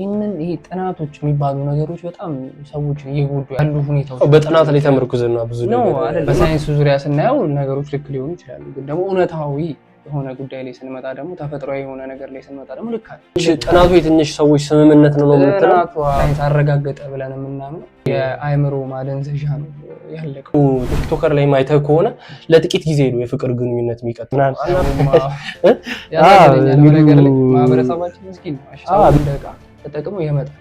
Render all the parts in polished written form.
ይህንን ይሄ ጥናቶች የሚባሉ ነገሮች በጣም ሰዎች እየጎዱ ያሉ ሁኔታዎች በጥናት ላይ ተመርኩዘን ነው ብዙ ነው ነገር አይደል? በሳይንሱ ዙሪያ ስናየው ነገሮች ልክ ሊሆኑ ይችላሉ። ግን ደግሞ እውነታዊ የሆነ ጉዳይ ላይ ስንመጣ ደግሞ ተፈጥሯዊ የሆነ ነገር ላይ ስንመጣ ደግሞ ልክ አለ። ጥናቱ የትንሽ ሰዎች ስምምነት ነው ነው የምትለው? ጥናቱ ሳይንስ አረጋገጠ ብለን የምናምነው የአእምሮ ማደንዘዣ ነው ያለቀው። ቲክቶከር ላይ ማይተህ ከሆነ ለጥቂት ጊዜ ነው የፍቅር ግንኙነት የሚቀጥል ያሳዝነኛል። በነገር ላይ ማህበረሰባችን ምስኪን ነው። እሺ፣ ሰው እንደ ዕቃ ተጠቅሞ ይመጣል።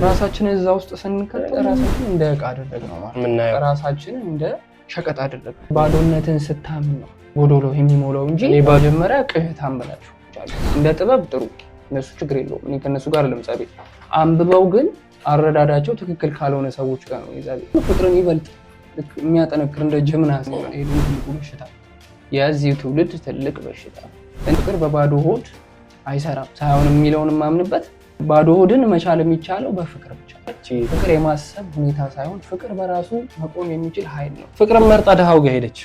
ራሳችንን እዛ ውስጥ ስንከት ራሳችን እንደ ዕቃ አደረግነው ማለት ነው። የምናየው ራሳችንን እንደ ሸቀጥ አደረግነው። ባዶነትን ስታምን ነው ጎዶሎ የሚሞላው እንጂ እኔ መጀመሪያ ቅዠታም ብላችሁ እንደ ጥበብ ጥሩ እነሱ ችግር የለውም። እኔ ከእነሱ ጋር ለምሳሌ አንብበው ግን አረዳዳቸው ትክክል ካልሆነ ሰዎች ጋር ነው የዛ ቤት። ፍቅርን ይበልጥ ልክ የሚያጠነክር እንደ ጀምና ይሄ ትልቁ በሽታ የዚህ ትውልድ ትልቅ በሽታ። ፍቅር በባዶ ሆድ አይሰራም ሳይሆን የሚለውን የማምንበት ባዶ ሆድን መቻል የሚቻለው በፍቅር ብቻ። ፍቅር የማሰብ ሁኔታ ሳይሆን ፍቅር በራሱ መቆም የሚችል ኃይል ነው። ፍቅርን መርጣ ድሃው ጋር ሄደች።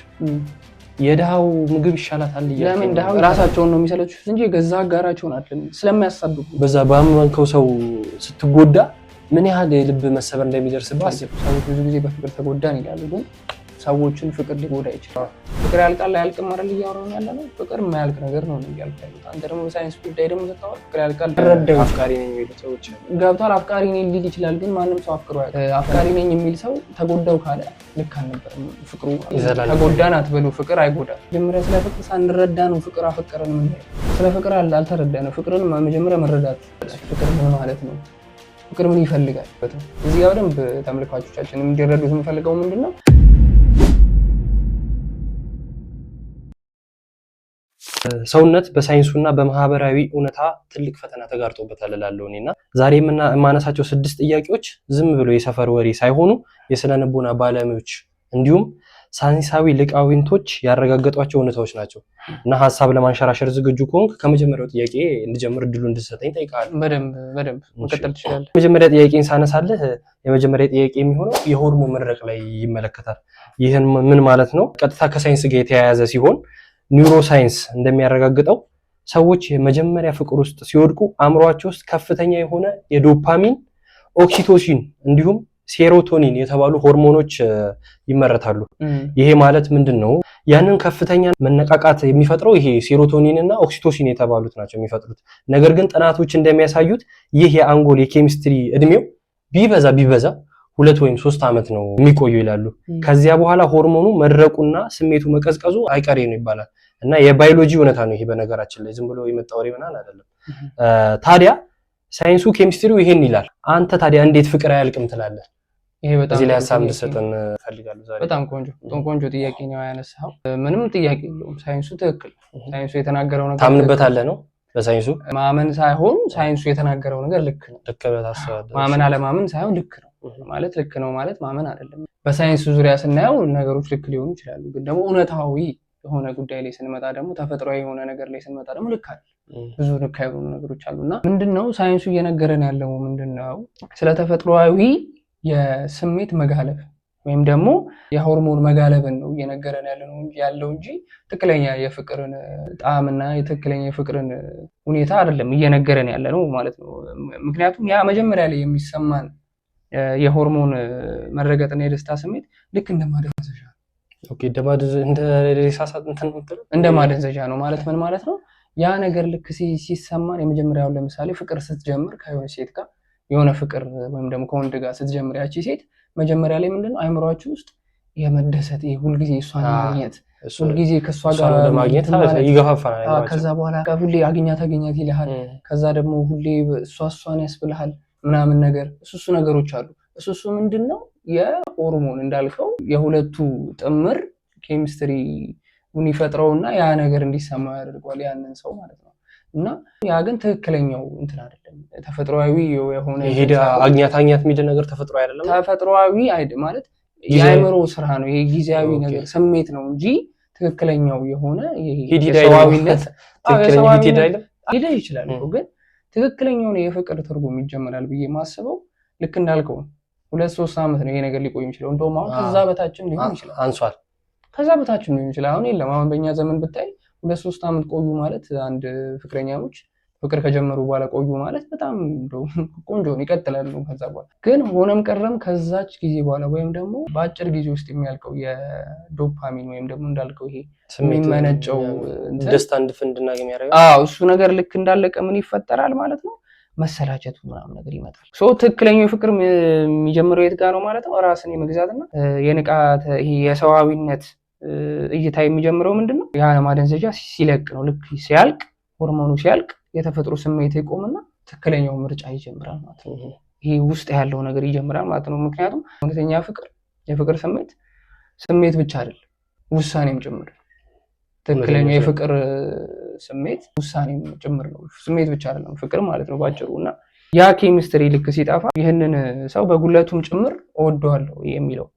የድሃው ምግብ ይሻላታል እያልከኝ ለምን ነው? ድሃው ራሳቸውን ነው የሚሰለቹት እንጂ የገዛ አጋራቸውን አይደለም ስለሚያሳብቡ። በዛ ባመንከው ሰው ስትጎዳ ምን ያህል የልብ መሰበር እንደሚደርስብህ አስብ። ሰዎች ብዙ ጊዜ በፍቅር ተጎዳን ይላሉ፣ ግን ሰዎችን ፍቅር ሊጎዳ ይችላል። ፍቅር ያልቃል አያልቅም አይደል እያወራን ያለ ነው። ፍቅር የማያልቅ ነገር ነው እያልኩ ያሉት። አንተ ደግሞ በሳይንስ ጉዳይ ደግሞ ስታወራ ፍቅር ያልቃል ረዳው አፍቃሪ ነኝ የሚሉ ሰዎች ገብቷል። አፍቃሪ ነኝ ሊል ይችላል፣ ግን ማንም ሰው አፍቅሮ አያውቅም። አፍቃሪ ነኝ የሚል ሰው ተጎዳው ካለ ልክ አልነበረም ፍቅሩ። ይዘላል። ተጎዳን አትበሉ፣ ፍቅር አይጎዳም። መጀመሪያ ስለ ፍቅር ሳንረዳ ነው ፍቅር አፈቀረን የምንለው። ስለ ፍቅር አልተረዳነው። ፍቅርን መጀመሪያ መረዳት፣ ፍቅር ምን ማለት ነው፣ ፍቅር ምን ይፈልጋል። እዚህ ጋር በደንብ ተመልካቾቻችን እንዲረዱት የምፈልገው ምንድን ነው፣ ሰውነት በሳይንሱና በማህበራዊ እውነታ ትልቅ ፈተና ተጋርጦበታል እላለሁ እኔ እና ዛሬ የማነሳቸው 6 ጥያቄዎች ዝም ብሎ የሰፈር ወሬ ሳይሆኑ የስነ ልቦና ባለሙያዎች እንዲሁም ሳይንሳዊ ሊቃውንቶች ያረጋገጧቸው እውነታዎች ናቸው እና ሀሳብ ለማንሸራሸር ዝግጁ ከሆንክ ከመጀመሪያው ጥያቄ እንድጀምር እድሉ እንድሰጠኝ እጠይቅሃለሁ። በደንብ በደንብ መቀጠል ትችላለህ። የመጀመሪያ ጥያቄን ሳነሳልህ የመጀመሪያ ጥያቄ የሚሆነው የሆርሞን መድረቅ ላይ ይመለከታል። ይህን ምን ማለት ነው? ቀጥታ ከሳይንስ ጋር የተያያዘ ሲሆን neuroscience እንደሚያረጋግጠው ሰዎች የመጀመሪያ ፍቅር ውስጥ ሲወድቁ አእምሯቸው ውስጥ ከፍተኛ የሆነ የዶፓሚን፣ oxytocin እንዲሁም serotonin የተባሉ ሆርሞኖች ይመረታሉ። ይሄ ማለት ምንድን ነው? ያንን ከፍተኛ መነቃቃት የሚፈጥረው ይሄ serotonin እና oxytocin የተባሉት ናቸው የሚፈጥሩት። ነገር ግን ጥናቶች እንደሚያሳዩት ይህ የአንጎል የኬሚስትሪ እድሜው ቢበዛ ቢበዛ 2 ወይም 3 ዓመት ነው የሚቆዩ ይላሉ። ከዚያ በኋላ ሆርሞኑ መድረቁና ስሜቱ መቀዝቀዙ አይቀሬ ነው ይባላል። እና የባዮሎጂ እውነታ ነው ይሄ። በነገራችን ላይ ዝም ብሎ የመጣ ወሬ ምናምን አይደለም። ታዲያ ሳይንሱ ኬሚስትሪው ይሄን ይላል። አንተ ታዲያ እንዴት ፍቅር አያልቅም ትላለህ? ይሄ በጣም እዚህ ላይ ጥሩ ሀሳብ ጥያቄ ነው። እንድትሰጠን እፈልጋለሁ ዛሬ። በጣም ቆንጆ ቆንጆ ጥያቄ ነው ያነሳኸው። ምንም ጥያቄ የለውም። ሳይንሱ ትክክል፣ ሳይንሱ የተናገረው ነገር ታምንበታለህ ነው በሳይንሱ? ማመን ሳይሆን ሳይንሱ የተናገረው ነገር ልክ ነው። ልክ ብለህ ታስባለህ? ማመን አለማመን ሳይሆን ልክ ነው ማለት ልክ ነው ማለት ማመን አይደለም። በሳይንሱ ዙሪያ ስናየው ነገሮች ልክ ሊሆኑ ይችላሉ። ግን ደግሞ እውነታዊ የሆነ ጉዳይ ላይ ስንመጣ ደግሞ ተፈጥሯዊ የሆነ ነገር ላይ ስንመጣ ደግሞ ልክ አይደለም። ብዙ ልክ ያልሆኑ ነገሮች አሉና ምንድነው ሳይንሱ እየነገረን ያለው ምንድነው? ስለ ተፈጥሯዊ የስሜት መጋለብ ወይም ደግሞ የሆርሞን መጋለብን ነው እየነገረን ያለው እንጂ ትክክለኛ የፍቅርን ጣዕምና የትክክለኛ የፍቅርን ሁኔታ አይደለም እየነገረን ያለ ነው ማለት ነው። ምክንያቱም ያ መጀመሪያ ላይ የሚሰማን የሆርሞን መረገጥና የደስታ ስሜት ልክ እንደ ማደንዘዣ ነው። okay፣ እንደ ሬሳ ሳጥን እንትን የምትለው? እንደ ማደንዘዣ ነው ማለት ምን ማለት ነው? ያ ነገር ልክ ሲሰማን የመጀመሪያውን ለምሳሌ ፍቅር ስትጀምር ከሆነ ሴት ጋር የሆነ ፍቅር ወይም ደግሞ ከወንድ ጋር ስትጀምር ያቺ ሴት መጀመሪያ ላይ ምንድነው አይምሯችሁ ውስጥ የመደሰት ይሄ ሁልጊዜ እሷን ማግኘት፣ ሁልጊዜ ከእሷ እሷን ጋር ወደ ማግኘት እንትን ማለት፣ ይገፋፋናል አይምሯችን። ከዛ በኋላ ሁሌ አግኛት አግኛት ይልሃል። ከዛ ደግሞ ሁሌ እሷ እሷን ያስብልሃል ምናምን ነገር እሱ እሱ ነገሮች አሉ። እሱ እሱ ምንድነው የሆርሞን እንዳልከው የሁለቱ ጥምር ኬሚስትሪ ይፈጥረውና ያ ነገር እንዲሰማ ያደርገዋል ያንን ሰው ማለት ነው። እና ያ ግን ትክክለኛው እንትን አይደለም። ተፈጥሯዊ የሆነ ይሄ አግኛት አግኛት የሚል ነገር ተፈጥሯዊ አይደለም። ተፈጥሯዊ አይደለም ማለት ጊዜያዊ የአእምሮ ስራ ነው። ይሄ ጊዜያዊ ነገር ስሜት ነው እንጂ ትክክለኛው የሆነ ይሄ ሂድ ሂድ አይልም። የሰዋዊነት አዎ፣ ትክክለኛ ሂድ ሂድ የሰዋዊነት አይልም። ሊዳ ይችላል እኮ ግን ትክክለኛው የፍቅር ትርጉም ይጀምራል ብዬ የማስበው ልክ እንዳልከው ነው። 2-3 ዓመት ነው ይሄ ነገር ሊቆይ የሚችለው። እንደውም አሁን ከዛ በታችም ሊሆን ይችላል። አንሷል። ከዛ በታችም ሊሆን ይችላል። አሁን የለም። አሁን በእኛ ዘመን ብታይ 2-3 ዓመት ቆዩ ማለት አንድ ፍቅረኛሞች ፍቅር ከጀመሩ በኋላ ቆዩ ማለት በጣም ቆንጆ ነው፣ ይቀጥላሉ። ከዛ በኋላ ግን ሆነም ቀረም ከዛች ጊዜ በኋላ ወይም ደግሞ በአጭር ጊዜ ውስጥ የሚያልቀው የዶፓሚን ወይም ደግሞ እንዳልከው ይሄ የሚመነጨው ደስታ እንድናገኝ ያደርጋል። አዎ፣ እሱ ነገር ልክ እንዳለቀ ምን ይፈጠራል ማለት ነው? መሰላቸቱ ምናምን ነገር ይመጣል። So ትክክለኛው የፍቅር የሚጀምረው የት ጋር ነው ማለት ነው? ራስን የመግዛትና የንቃት ይሄ የሰዋዊነት እይታ የሚጀምረው ምንድን ነው? ያ ማደንዘዣ ሲለቅ ነው። ልክ ሲያልቅ፣ ሆርሞኑ ሲያልቅ የተፈጥሮ ስሜት ይቆምና ትክክለኛው ምርጫ ይጀምራል ማለት ነው። ይሄ ውስጥ ያለው ነገር ይጀምራል ማለት ነው። ምክንያቱም እውነተኛ ፍቅር፣ የፍቅር ስሜት ስሜት ብቻ አይደለም፣ ውሳኔም ጭምር። ትክክለኛው የፍቅር ስሜት ውሳኔም ጭምር ነው። ስሜት ብቻ አይደለም ፍቅር ማለት ነው ባጭሩ። እና ያ ኬሚስትሪ ልክ ሲጠፋ ይህንን ሰው በጉለቱም ጭምር እወደዋለሁ የሚለው፣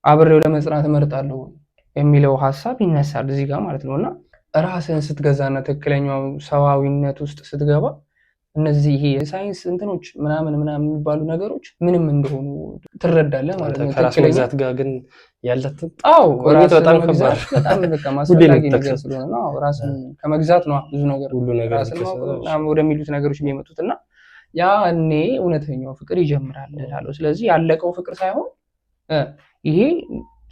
አብሬው ለመጽናት እመርጣለሁ የሚለው ሀሳብ ይነሳል እዚህ ጋር ማለት ነው። እና ራስህን ስትገዛና ትክክለኛው ሰዋዊነት ውስጥ ስትገባ እነዚህ ይሄ የሳይንስ እንትኖች ምናምን ምናምን የሚባሉ ነገሮች ምንም እንደሆኑ ትረዳለህ ማለት ነው። ከራስ መግዛት ጋር ግን ያለትን ቆይታ በጣም ከባድ፣ በጣም በቃ አስፈላጊ ነገር ስለሆነ ነው። ራስን ከመግዛት ነው ብዙ ነገር ሁሉ ነገር ራስን ማወቅ ወደሚሉት ነገሮች የሚመጡት እና ያኔ እውነተኛው ፍቅር ይጀምራል እላለሁ። ስለዚህ ያለቀው ፍቅር ሳይሆን ይሄ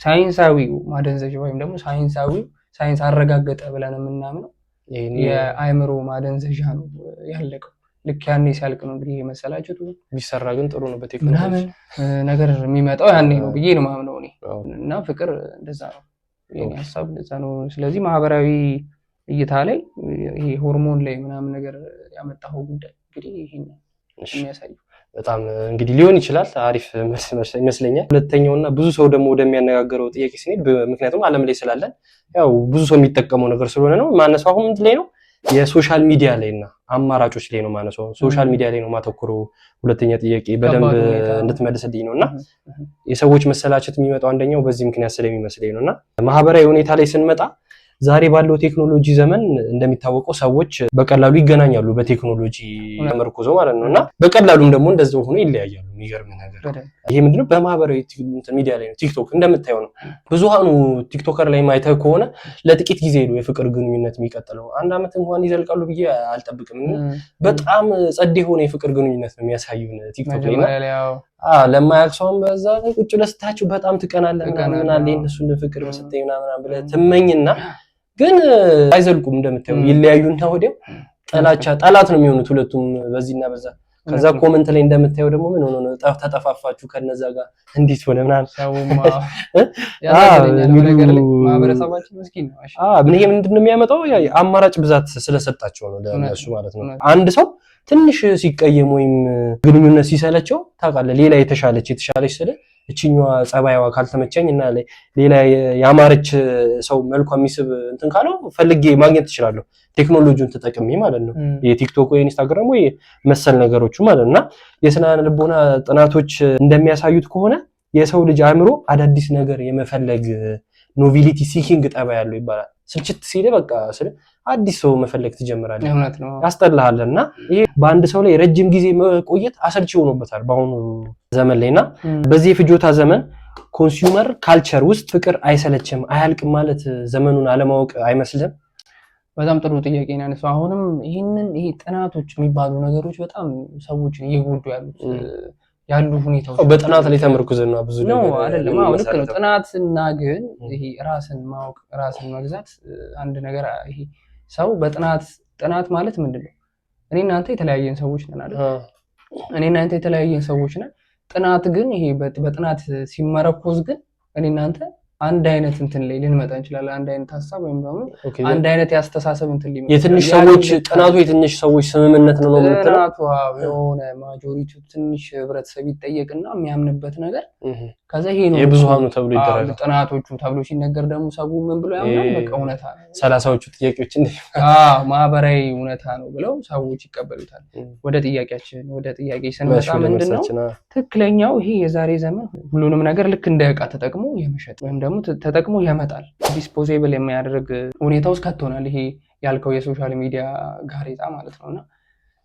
ሳይንሳዊው ማደንዘዣ ወይም ደግሞ ሳይንሳዊው ሳይንስ አረጋገጠ ብለን የምናምነው የአእምሮ ማደንዘዣ ነው ያለቀው። ልክ ያኔ ሲያልቅ ነው እንግዲህ የመሰላቸቱ ቢሰራ ግን ጥሩ ነው በቴክኖሎጂ ምናምን ነገር የሚመጣው ያኔ ነው ብዬ ነው የማምነው እኔ። እና ፍቅር እንደዛ ነው፣ የኔ ሀሳብ እንደዛ ነው። ስለዚህ ማህበራዊ እይታ ላይ ይሄ ሆርሞን ላይ ምናምን ነገር ያመጣው ጉዳይ እንግዲህ ይሄን የሚያሳየው በጣም እንግዲህ ሊሆን ይችላል። አሪፍ ይመስለኛል። ሁለተኛውና ብዙ ሰው ደግሞ ወደሚያነጋገረው ጥያቄ ስንሄድ፣ ምክንያቱም ዓለም ላይ ስላለን ያው ብዙ ሰው የሚጠቀመው ነገር ስለሆነ ነው ማነሳው። አሁን ምንድን ላይ ነው? የ social media ላይ እና አማራጮች ላይ ነው ማነሳው። Social media ላይ ነው ማተኩረው። ሁለተኛ ጥያቄ በደንብ እንድትመልስልኝ ነው እና የሰዎች መሰላቸት የሚመጣው አንደኛው በዚህ ምክንያት ስለሚመስለኝ ነው። እና ማህበራዊ ሁኔታ ላይ ስንመጣ ዛሬ ባለው ቴክኖሎጂ ዘመን እንደሚታወቀው ሰዎች በቀላሉ ይገናኛሉ፣ በቴክኖሎጂ ተመርኩዞ ማለት ነው። እና በቀላሉም ደግሞ እንደዛው ሆኖ ይለያያሉ። የሚገርም ነገር ይሄ ምንድነው? በማህበራዊ ሚዲያ ላይ ነው። ቲክቶክ እንደምታየው ነው። ብዙሃኑ TikToker ላይ ማይተህ ከሆነ ለጥቂት ጊዜ ነው የፍቅር ግንኙነት የሚቀጥለው። አንድ ዓመት እንኳን ይዘልቃሉ ብዬ አልጠብቅም። በጣም ጸዴ የሆነ የፍቅር ግንኙነት ነው የሚያሳዩን ቲክቶክ ላይ። ለማያውቅ ሰውም በዛ ቁጭ ብለህ ስታያቸው በጣም ትቀናለህ። ምናምን አለ የእነሱን ፍቅር በሰጠኝ ምናምን ብለህ ትመኝና ግን አይዘልቁም። እንደምታየው ይለያዩና ወዲያው ጠላቻ ጠላት ነው የሚሆኑት ሁለቱም በዚህና በዛ። ከዛ comment ላይ እንደምታየው ደግሞ ምን ሆኖ ነው ተጠፋፋችሁ ከነዛ ጋር እንዴት ሆነ ምናምን ማህበረሰባችን ምስኪን ነው። ይሄ ምንድን ነው የሚያመጣው? አማራጭ ብዛት ስለሰጣቸው ነው ለእነሱ ማለት ነው። አንድ ሰው ትንሽ ሲቀየም ወይም ግንኙነት ሲሰለቸው ታውቃለህ፣ ሌላ የተሻለች የተሻለች ስለ እችኛዋ ጸባይዋ ካልተመቸኝ እና ሌላ ያማረች ሰው መልኳ የሚስብ እንትን ካለው ፈልጌ ማግኘት እችላለሁ፣ ቴክኖሎጂውን ተጠቅሜ ማለት ነው። የቲክቶክ ወይ ኢንስታግራም ወይ መሰል ነገሮቹ ማለት ነው። እና የስነ ልቦና ጥናቶች እንደሚያሳዩት ከሆነ የሰው ልጅ አእምሮ አዳዲስ ነገር የመፈለግ novelty seeking ጠባይ ያለው ይባላል። ስልችት ሲል በቃ ስለ አዲስ ሰው መፈለግ ትጀምራለህ፣ ያስጠላሃል። እና ይሄ በአንድ ሰው ላይ ረጅም ጊዜ መቆየት አሰልቺ ሆኖበታል በአሁኑ ዘመን ላይ። እና በዚህ የፍጆታ ዘመን consumer culture ውስጥ ፍቅር አይሰለችም አያልቅም ማለት ዘመኑን አለማወቅ አይመስልም? በጣም ጥሩ ጥያቄ ነው ያነሳው። አሁንም ይህንን ይሄ ጥናቶች የሚባሉ ነገሮች በጣም ሰዎችን እየጎዱ ያሉት ያሉ ሁኔታዎች በጥናት ላይ ተመርኩዘን ነው ብዙ ነው አይደለም? አዎ ልክ ነው። ጥናትና ግን ይሄ ራስን ማወቅ ራስን መግዛት አንድ ነገር። ይሄ ሰው በጥናት፣ ጥናት ማለት ምንድን ነው? እኔ እናንተ የተለያየን ሰዎች ነን አይደል? እኔ እናንተ የተለያየን ሰዎች ነን። ጥናት ግን ይሄ በጥናት ሲመረኮዝ ግን እኔ እናንተ አንድ አይነት እንትን ላይ ልንመጣ እንችላለን። አንድ አይነት ሀሳብ ወይም ደግሞ አንድ አይነት ያስተሳሰብ እንትን ሊመጣ የትንሽ ሰዎች ጥናቱ የትንሽ ሰዎች ስምምነት ነው የምትለው? ጥናቱ የሆነ majority ትንሽ ህብረተሰብ ይጠየቅና የሚያምንበት ነገር ከዛ ይሄ ነው የብዙሃኑ ተብሎ ይደረጋል። ጥናቶቹ ተብሎ ሲነገር ደግሞ ሰው ምን ብሎ ያምናል? በቃ እውነታ ነው። 30ዎቹ ጥያቄዎች እንደ አዎ ማህበራዊ እውነታ ነው ብለው ሰዎች ይቀበሉታል። ወደ ጥያቄያችን ወደ ጥያቄ ስንመጣ ምንድነው ትክክለኛው ይሄ የዛሬ ዘመን ሁሉንም ነገር ልክ እንደ ዕቃ ተጠቅሞ የመሸጥ ወይም ደግሞ ተጠቅሞ ያመጣል disposable የሚያደርግ ሁኔታ ውስጥ ከቶናል። ይሄ ያልከው የ social media ጋሬጣ ማለት ነው። እና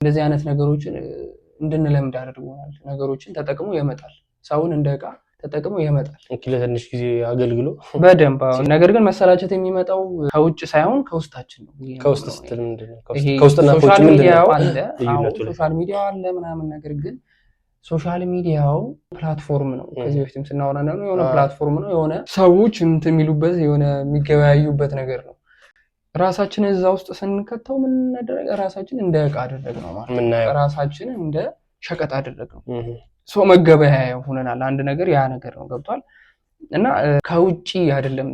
እንደዚህ አይነት ነገሮችን እንድንለምድ አድርጎናል። ነገሮችን ተጠቅሞ ያመጣል። ሰውን እንደ ዕቃ ተጠቅሞ ይመጣል። ለትንሽ ጊዜ አገልግሎ በደንብ። ነገር ግን መሰላቸት የሚመጣው ከውጭ ሳይሆን ከውስጣችን ነው። ከውስጥ ስትል ምንድን ነው? ከውስጥና ከውጭ ምንድን ነው አለ? Social media ው አለ ምናምን፣ ነገር ግን social media ው platform ነው። ከዚህ በፊትም ስናወራ ነው፣ የሆነ platform ነው፣ የሆነ ሰዎች እንትን የሚሉበት፣ የሆነ የሚገበያዩበት ነገር ነው። ራሳችንን እዛ ውስጥ ስንከተው ምን እናደረገ? ራሳችን እንደ እቃ አደረግነው ማለት ነው። ራሳችንን እንደ ሸቀጥ አደረግነው። So መገበያያ ሆነናል። አንድ ነገር ያ ነገር ነው፣ ገብቷል። እና ከውጭ አይደለም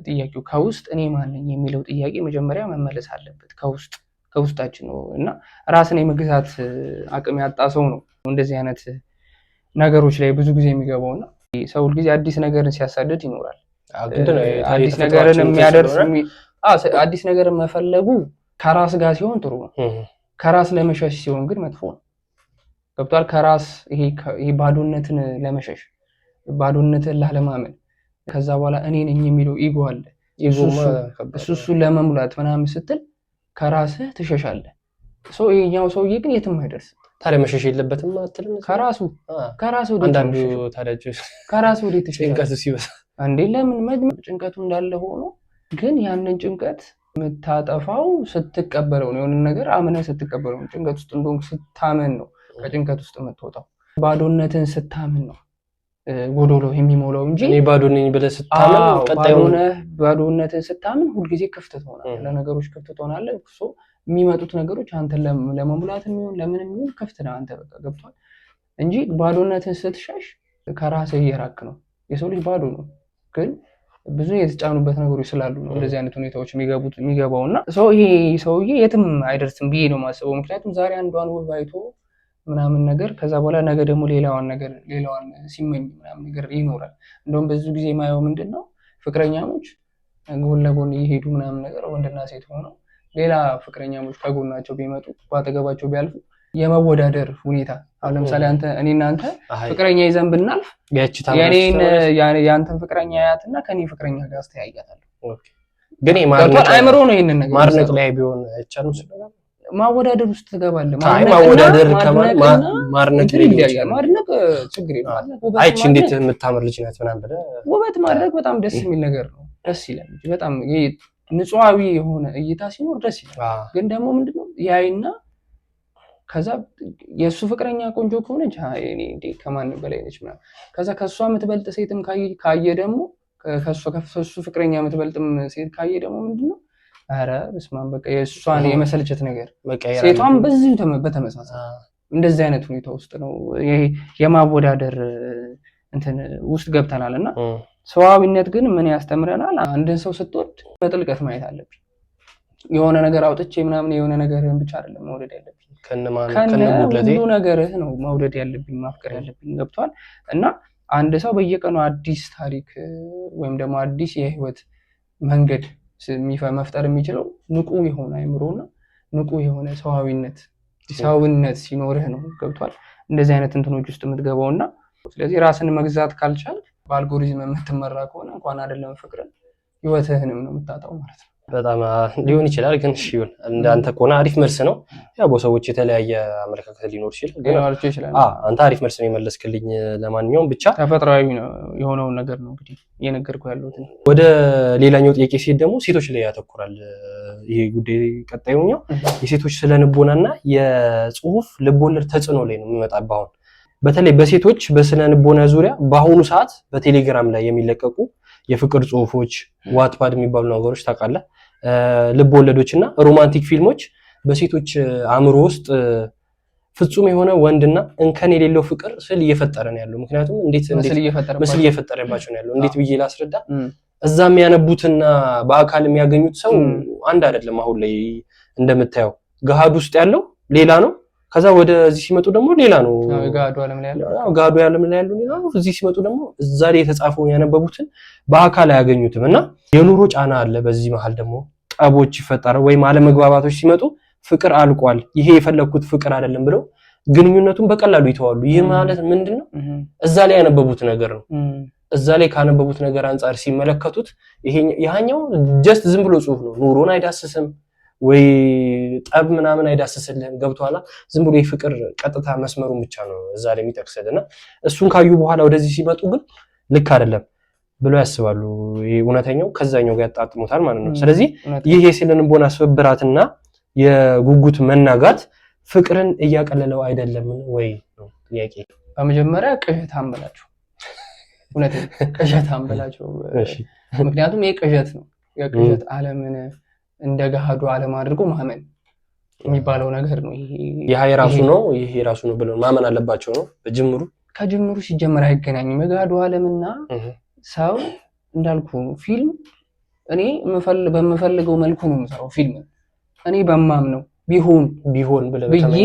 ጥያቄው፣ ከውስጥ እኔ ማን ነኝ የሚለው ጥያቄ መጀመሪያ መመለስ አለበት። ከውስጥ፣ ከውስጣችን ነው። እና ራስን የመግዛት አቅም ያጣ ሰው ነው እንደዚህ አይነት ነገሮች ላይ ብዙ ጊዜ የሚገባው። እና ሰው ሁልጊዜ አዲስ ነገርን ሲያሳድድ ይኖራል። አዲስ ነገርን የሚያደርስ፣ አዲስ ነገርን መፈለጉ ከራስ ጋር ሲሆን ጥሩ ነው። ከራስ ለመሸሽ ሲሆን ግን መጥፎ ነው። ገብቷል። ከራስ ይሄ ባዶነትን ለመሸሽ፣ ባዶነትን ላለማመን፣ ከዛ በኋላ እኔ ነኝ የሚለው ego አለ። እሱ ለመሙላት ምናምን ስትል ከራስህ ትሸሻለህ። So ይሄኛው ሰውዬ ግን የትም አይደርስም። ታዲያ መሸሽ የለበትም አትልም? ከራሱ አንዳንዱ ታዲያ ከራሱ ወዴት ትሸሻለህ? ጭንቀቱ ሲበዛ። እንዴ ለምን? ጭንቀቱ እንዳለ ሆኖ ግን ያንን ጭንቀት የምታጠፋው ስትቀበለው ነው። የሆነ ነገር አምነህ ስትቀበለው ነው። ጭንቀት ውስጥ እንደሆንክ ስታመን ነው ከጭንቀት ውስጥ የምትወጣው። ባዶነትን ስታምን ነው ጎዶሎ የሚሞላው እንጂ እኔ ባዶ ነኝ ብለህ ስታምን ቀጣዩን ባዶነትን ስታምን ሁልጊዜ ክፍት ትሆናለህ፣ ለነገሮች ክፍት ትሆናለህ። So የሚመጡት ነገሮች አንተን ለመሙላት የሚሆን ለምን የሚሆን ክፍት ነህ አንተ፣ በቃ ገብቷል። እንጂ ባዶነትን ስትሸሽ ከራስህ እየራክ ነው። የሰው ልጅ ባዶ ነው፣ ግን ብዙ የተጫኑበት ነገሮች ስላሉ ነው እንደዚህ አይነት ሁኔታዎች የሚገቡት የሚገባው። እና ሰው ይሄ ሰውዬ የትም አይደርስም ብዬ ነው የማስበው። ምክንያቱም ዛሬ አንዷን ውብ አይቶ ምናምን ነገር ከዛ በኋላ ነገ ደግሞ ሌላዋን ነገር ሌላዋን ሲመኝ ምናምን ነገር ይኖራል። እንደውም ብዙ ጊዜ የማየው ምንድን ነው፣ ፍቅረኛሞች ጎን ለጎን እየሄዱ ምናምን ነገር፣ ወንድና ሴት ሆነው ሌላ ፍቅረኛሞች ከጎናቸው ቢመጡ፣ በአጠገባቸው ቢያልፉ የመወዳደር ሁኔታ። አሁን ለምሳሌ አንተ እኔና አንተ ፍቅረኛ ይዘን ብናልፍ የኔን የአንተን ፍቅረኛ ያትና ከኔ ፍቅረኛ ጋር አስተያያታለሁ። ግን አይምሮ ነው ይሄንን ነገር ማድነቅ ላይ ቢሆን አይቻልም? ማወዳደር ውስጥ ትገባለህ። ማወዳደር ማድነቅ ይለያያል። ማድነቅ ችግር የለውም። አይቺ እንዴት የምታምር ልጅ ናት ምናምን ብለህ ውበት ማድረግ በጣም ደስ የሚል ነገር ነው። ደስ ይላል። በጣም ይሄ ንጹሃዊ የሆነ እይታ ሲኖር ደስ ይላል። ግን ደግሞ ምንድነው፣ ያይና ከዛ የእሱ ፍቅረኛ ቆንጆ ከሆነች እኔ እንዴ ከማንም በላይ ነች ምናምን፣ ከዛ ከእሷ የምትበልጥ ሴትም ካየ ደግሞ፣ ከእሱ ፍቅረኛ የምትበልጥም ሴት ካየ ደግሞ ምንድነው፣ ኧረ በስመ አብ፣ በቃ የእሷን የመሰልቸት ነገር፣ ሴቷም በዚሁ በተመሳሳይ እንደዚህ አይነት ሁኔታ ውስጥ ነው፣ ይሄ የማወዳደር እንትን ውስጥ ገብተናል። እና ሰዋዊነት ግን ምን ያስተምረናል? አንድን ሰው ስትወድ በጥልቀት ማየት አለብኝ። የሆነ ነገር አውጥቼ ምናምን የሆነ ነገርህን ብቻ አይደለም መውደድ ያለብኝ፣ ከነ ሁሉ ነገርህ ነው መውደድ ያለብኝ፣ ማፍቀር ያለብኝ፣ ገብቷል። እና አንድ ሰው በየቀኑ አዲስ ታሪክ ወይም ደግሞ አዲስ የህይወት መንገድ መፍጠር የሚችለው ንቁ የሆነ አይምሮና ንቁ የሆነ ሰዋዊነት፣ ሰውነት ሲኖርህ ነው፣ ገብቷል። እንደዚህ አይነት እንትኖች ውስጥ የምትገባው። እና ስለዚህ ራስን መግዛት ካልቻል፣ በአልጎሪዝም የምትመራ ከሆነ እንኳን አይደለም ፍቅርን ህይወትህንም ነው የምታጣው ማለት ነው። በጣም ሊሆን ይችላል፣ ግን እሺ ይሁን። እንዳንተ ከሆነ አሪፍ መልስ ነው። ያው በሰዎች የተለያየ አመለካከት ሊኖር ይችላል። ግን ይችላል። አንተ አሪፍ መልስ ነው የመለስክልኝ። ለማንኛውም ብቻ ተፈጥሯዊ የሆነውን ነገር ነው እንግዲህ እየነገርኩህ ያለሁት። ወደ ሌላኛው ጥያቄ ሲሄድ ደግሞ ሴቶች ላይ ያተኩራል ይሄ ጉዳይ። ቀጣዩኛው የሴቶች ስነ ልቦናና የጽሁፍ ልቦለድ ተጽዕኖ ላይ ነው የሚመጣብህ። አሁን በተለይ በሴቶች በስነ ልቦና ዙሪያ በአሁኑ ሰዓት በቴሌግራም ላይ የሚለቀቁ የፍቅር ጽሁፎች፣ ዋትፓድ የሚባሉ ነገሮች ታውቃለህ፣ ልብ ወለዶች እና romantic ፊልሞች በሴቶች አእምሮ ውስጥ ፍጹም የሆነ ወንድና እንከን የሌለው ፍቅር ስዕል እየፈጠረ ነው ያለው። ምክንያቱም እንዴት ምስል እየፈጠረባቸው ነው ያለው። እንዴት ብዬ ላስረዳ? እዛ የሚያነቡትና በአካል የሚያገኙት ሰው አንድ አይደለም። አሁን ላይ እንደምታየው ገሃድ ውስጥ ያለው ሌላ ነው። ከዛ ወደዚህ ሲመጡ ደግሞ ሌላ ነው። ገሃዱ ዓለም ላይ ያለው ገሃዱ ዓለም ላይ ያለው ሌላ ነው። እዚህ ሲመጡ ደግሞ እዛ ላይ የተጻፈውን ያነበቡትን በአካል አያገኙትም። እና የኑሮ ጫና አለ። በዚህ መሀል ደግሞ ጠቦች ይፈጠራል ወይም አለመግባባቶች ሲመጡ ፍቅር አልቋል፣ ይሄ የፈለግኩት ፍቅር አይደለም ብለው ግንኙነቱን በቀላሉ ይተዋሉ። ይህ ማለት ምንድን ነው? እዛ ላይ ያነበቡት ነገር ነው። እዛ ላይ ካነበቡት ነገር አንጻር ሲመለከቱት ይሄኛው just ዝም ብሎ ጽሁፍ ነው። ኑሮን አይዳስስም ወይ ጠብ ምናምን አይዳስስልህም። ገብቶሃል? ዝም ብሎ የፍቅር ቀጥታ መስመሩን ብቻ ነው እዛ ላይ የሚጠቅስልህ። እና እሱን ካዩ በኋላ ወደዚህ ሲመጡ ግን ልክ አይደለም ብሎ ያስባሉ። እውነተኛው ከዛኛው ጋር ያጣጥሙታል ማለት ነው። ስለዚህ ይህ የስነ ልቦና ስብራትና የጉጉት መናጋት ፍቅርን እያቀለለው አይደለም ወይ ነው ጥያቄ። በመጀመሪያ ቅዠታም በላቸው፣ እውነቴን ቅዠታም በላቸው። ምክንያቱም ይህ ቅዠት ነው። የቅዠት ዓለምን እንደ ገሃዱ ዓለም አድርጎ ማመን የሚባለው ነገር ነው። ይሄ የራሱ ነው፣ ይሄ የራሱ ነው ብለው ማመን አለባቸው ነው በጅምሩ። ከጅምሩ ሲጀመር አይገናኝም። የገሃዱ ዓለምና ሰው እንዳልኩ ፊልም እኔ በምፈልገው መልኩ ነው የምሰራው ፊልም እኔ በማምነው ቢሆን ቢሆን ብዬ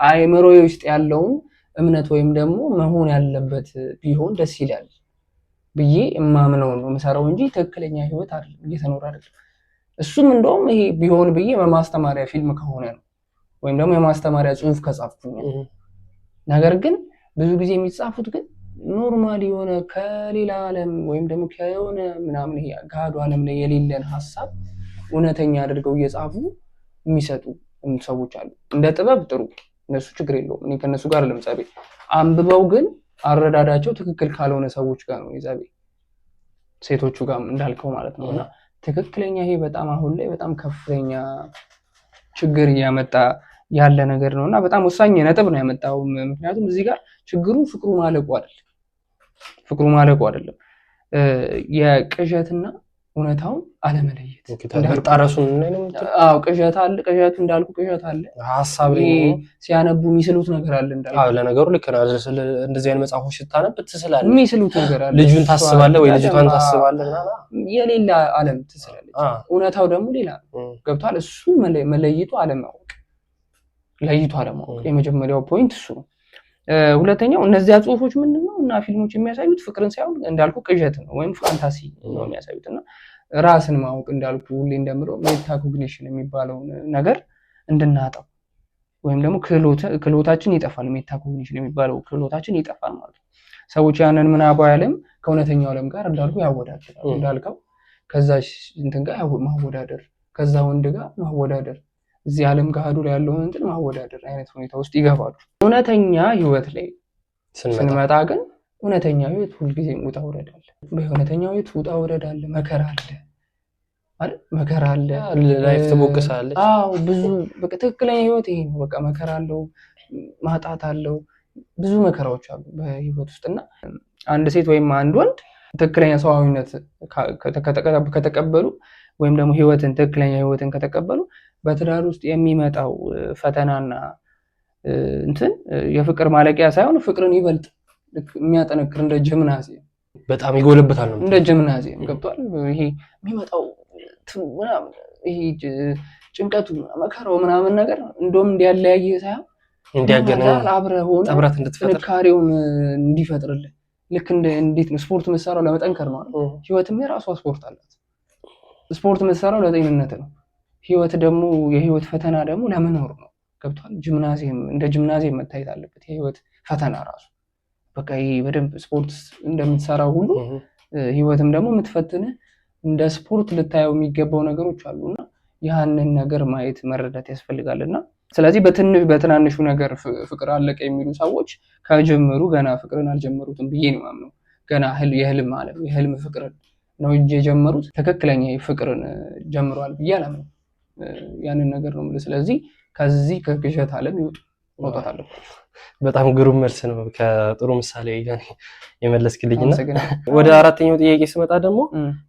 አእምሮዬ ውስጥ ያለውን እምነት ወይም ደግሞ መሆን ያለበት ቢሆን ደስ ይላል ብዬ የማምነውን ነው የምሰራው እንጂ ትክክለኛ ህይወት አይደለም እየተኖረ አይደለም። እሱም እንደውም ይሄ ቢሆን ብዬ በማስተማሪያ ፊልም ከሆነ ነው ወይም ደግሞ የማስተማሪያ ጽሁፍ ከጻፍኩኝ። ነገር ግን ብዙ ጊዜ የሚጻፉት ግን normal የሆነ ከሌላ ዓለም ወይም ደግሞ ከሆነ ምናምን ይሄ ገሃዱ ዓለም ላይ የሌለን ሀሳብ እውነተኛ አድርገው እየጻፉ የሚሰጡ ሰዎች አሉ። እንደ ጥበብ ጥሩ፣ እነሱ ችግር የለውም። እኔ ከእነሱ ጋር አይደለም ጸቤ። አንብበው ግን አረዳዳቸው ትክክል ካልሆነ ሰዎች ጋር ነው ጸቤ፣ ሴቶቹ ጋር እንዳልከው ማለት ነው። እና ትክክለኛ ይሄ በጣም አሁን ላይ በጣም ከፍተኛ ችግር እያመጣ ያለ ነገር ነው እና በጣም ወሳኝ ነጥብ ነው ያመጣው። ምክንያቱም እዚህ ጋር ችግሩ ፍቅሩ ማለቁ አይደለም፣ ፍቅሩ ማለቁ አይደለም፣ የቅዠትና እውነታውን አለመለየት። አዎ ቅዠት አለ፣ ቅዠቱ እንዳልኩ ቅዠት አለ። ሀሳብ ሲያነቡ የሚስሉት ነገር አለ እንዳልኩ። አዎ ለነገሩ ልክ ነው። እንደዚህ አይነት መጽሐፎች ስታነብ ትስላለህ፣ የሚስሉት ነገር አለ። ልጁን ታስባለህ ወይ ልጅቷን ታስባለህ፣ የሌላ ዓለም ትስላለች። እውነታው ደግሞ ሌላ ነው። ገብቶሃል? እሱ መለይቱ አለማወቅ፣ ለይቶ አለማወቅ የመጀመሪያው point እሱ ነው። ሁለተኛው እነዚያ ጽሁፎች ምንድነው እና ፊልሞች የሚያሳዩት ፍቅርን ሳይሆን እንዳልኩ ቅዠት ነው ወይም fantasy ነው የሚያሳዩት። እና ራስን ማወቅ እንዳልኩ ሁሌ እንደምለው metacognition የሚባለውን ነገር እንድናጣው ወይም ደግሞ ክህሎታችን ይጠፋል። metacognition የሚባለው ክህሎታችን ይጠፋል ማለት ነው። ሰዎች ያንን ምናባዊ ዓለም ከእውነተኛው ዓለም ጋር እንዳልኩ ያወዳደራል። እንዳልከው ከዛ እንትን ጋር ማወዳደር፣ ከዛ ወንድ ጋር ማወዳደር፣ እዚህ ዓለም ገሃዱ ላይ ያለውን እንትን ማወዳደር አይነት ሁኔታ ውስጥ ይገባሉ። እውነተኛ ህይወት ላይ ስንመጣ ግን እውነተኛ ህይወት ሁልጊዜም ውጣ ውረድ አለ። በእውነተኛ ህይወት ውጣ ውረድ አለ፣ መከራ አለ አይደል? መከራ አለ፣ life ትቦቅሳለች። አዎ ብዙ በቃ ትክክለኛ ህይወት ይሄ ነው። በቃ መከራ አለው፣ ማጣት አለው፣ ብዙ መከራዎች አሉ በህይወት ውስጥ። እና አንድ ሴት ወይም አንድ ወንድ ትክክለኛ ሰዋዊነት ከተቀበሉ ወይም ደግሞ ህይወትን ትክክለኛ ህይወትን ከተቀበሉ በትዳር ውስጥ የሚመጣው ፈተናና እንትን የፍቅር ማለቂያ ሳይሆን ፍቅርን ይበልጥ የሚያጠነክር እንደ ጂምናዚየም በጣም ይጎለብታል ነው። እንደ ጂምናዚየም ገብቷል። ይሄ የሚመጣው ምናምን ይሄ ጭንቀቱ መከራው ምናምን ነገር እንደውም እንዲያለያየ ሳይሆን እንዲያገናኝ አብረህ ሆነህ ጥምረት እንድትፈጥር ጥንካሬውን እንዲፈጥርልህ። ልክ እንዴት ነው ስፖርት የምትሰራው ለመጠንከር ነው አይደል? ህይወትም የራሷ ስፖርት አላት። ስፖርት የምትሰራው ለጤንነት ነው። ህይወት ደግሞ የህይወት ፈተና ደግሞ ለመኖር ነው። ገብቷል። ጂምናዚየም እንደ ጂምናዚየም መታየት አለበት የህይወት ፈተና ራሱ። በቃ ይሄ በደንብ ስፖርት እንደምትሰራው ሁሉ ህይወትም ደግሞ የምትፈትንህ እንደ ስፖርት ልታየው የሚገባው ነገሮች አሉና ያንን ነገር ማየት መረዳት ያስፈልጋልና ስለዚህ በትናንሹ ነገር ፍቅር አለቀ የሚሉ ሰዎች ከጀመሩ ገና ፍቅርን አልጀመሩትም ብዬ ነው የማምነው። ገና የህልም ዓለም የህልም ፍቅርን ነው እንጂ የጀመሩት ትክክለኛ ፍቅርን ጀምረዋል ብዬ አላምንም። ያንን ነገር ነው የምልህ። ስለዚህ ከዚህ ከቅዠት ዓለም ይውጡ፣ መውጣት አለባቸው። በጣም ግሩም መልስ ነው። ከጥሩ ምሳሌ ጋር የመለስክልኝና ወደ አራተኛው ጥያቄ ስመጣ ደግሞ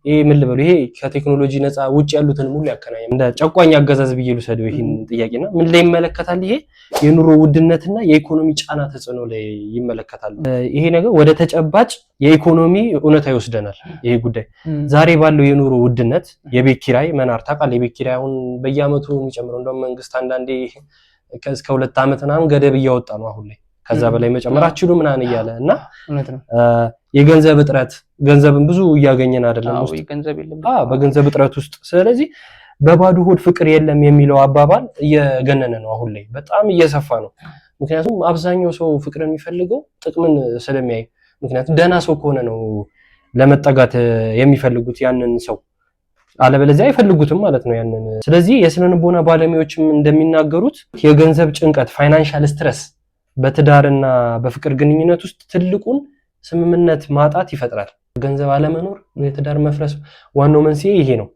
ይሄ ምን ልበሉ፣ ይሄ ከቴክኖሎጂ ነፃ ውጭ ያሉትን ሙሉ ያከናኛል። እንደ ጨቋኝ አገዛዝ ብዬ ልውሰደው ይሄን ጥያቄና ምን ላይ ይመለከታል? ይሄ የኑሮ ውድነትና የኢኮኖሚ ጫና ተጽዕኖ ላይ ይመለከታል። ይሄ ነገር ወደ ተጨባጭ የኢኮኖሚ እውነታ ይወስደናል። ይሄ ጉዳይ ዛሬ ባለው የኑሮ ውድነት፣ የቤት ኪራይ መናር ታውቃለህ፣ የቤት ኪራይ አሁን በየአመቱ የሚጨምረው እንደውም መንግስት አንዳንዴ እስከ 2 ዓመት ምናምን ገደብ እያወጣ ነው አሁን ላይ ከዛ በላይ መጨመር አትችሉም ምናምን እያለ እና የገንዘብ እጥረት ገንዘብን ብዙ እያገኘን አይደለም ውስጥ በገንዘብ እጥረት ውስጥ። ስለዚህ በባዶ ሆድ ፍቅር የለም የሚለው አባባል እየገነነ ነው አሁን ላይ በጣም እየሰፋ ነው። ምክንያቱም አብዛኛው ሰው ፍቅርን የሚፈልገው ጥቅምን ስለሚያይ፣ ምክንያቱም ደህና ሰው ከሆነ ነው ለመጠጋት የሚፈልጉት ያንን ሰው፣ አለበለዚያ አይፈልጉትም ማለት ነው ያንን። ስለዚህ የስነ ልቦና ባለሙያዎችም እንደሚናገሩት የገንዘብ ጭንቀት financial stress በትዳርና በፍቅር ግንኙነት ውስጥ ትልቁን ስምምነት ማጣት ይፈጥራል። ገንዘብ አለመኖር የትዳር መፍረስ ዋናው መንስኤ ይሄ ነው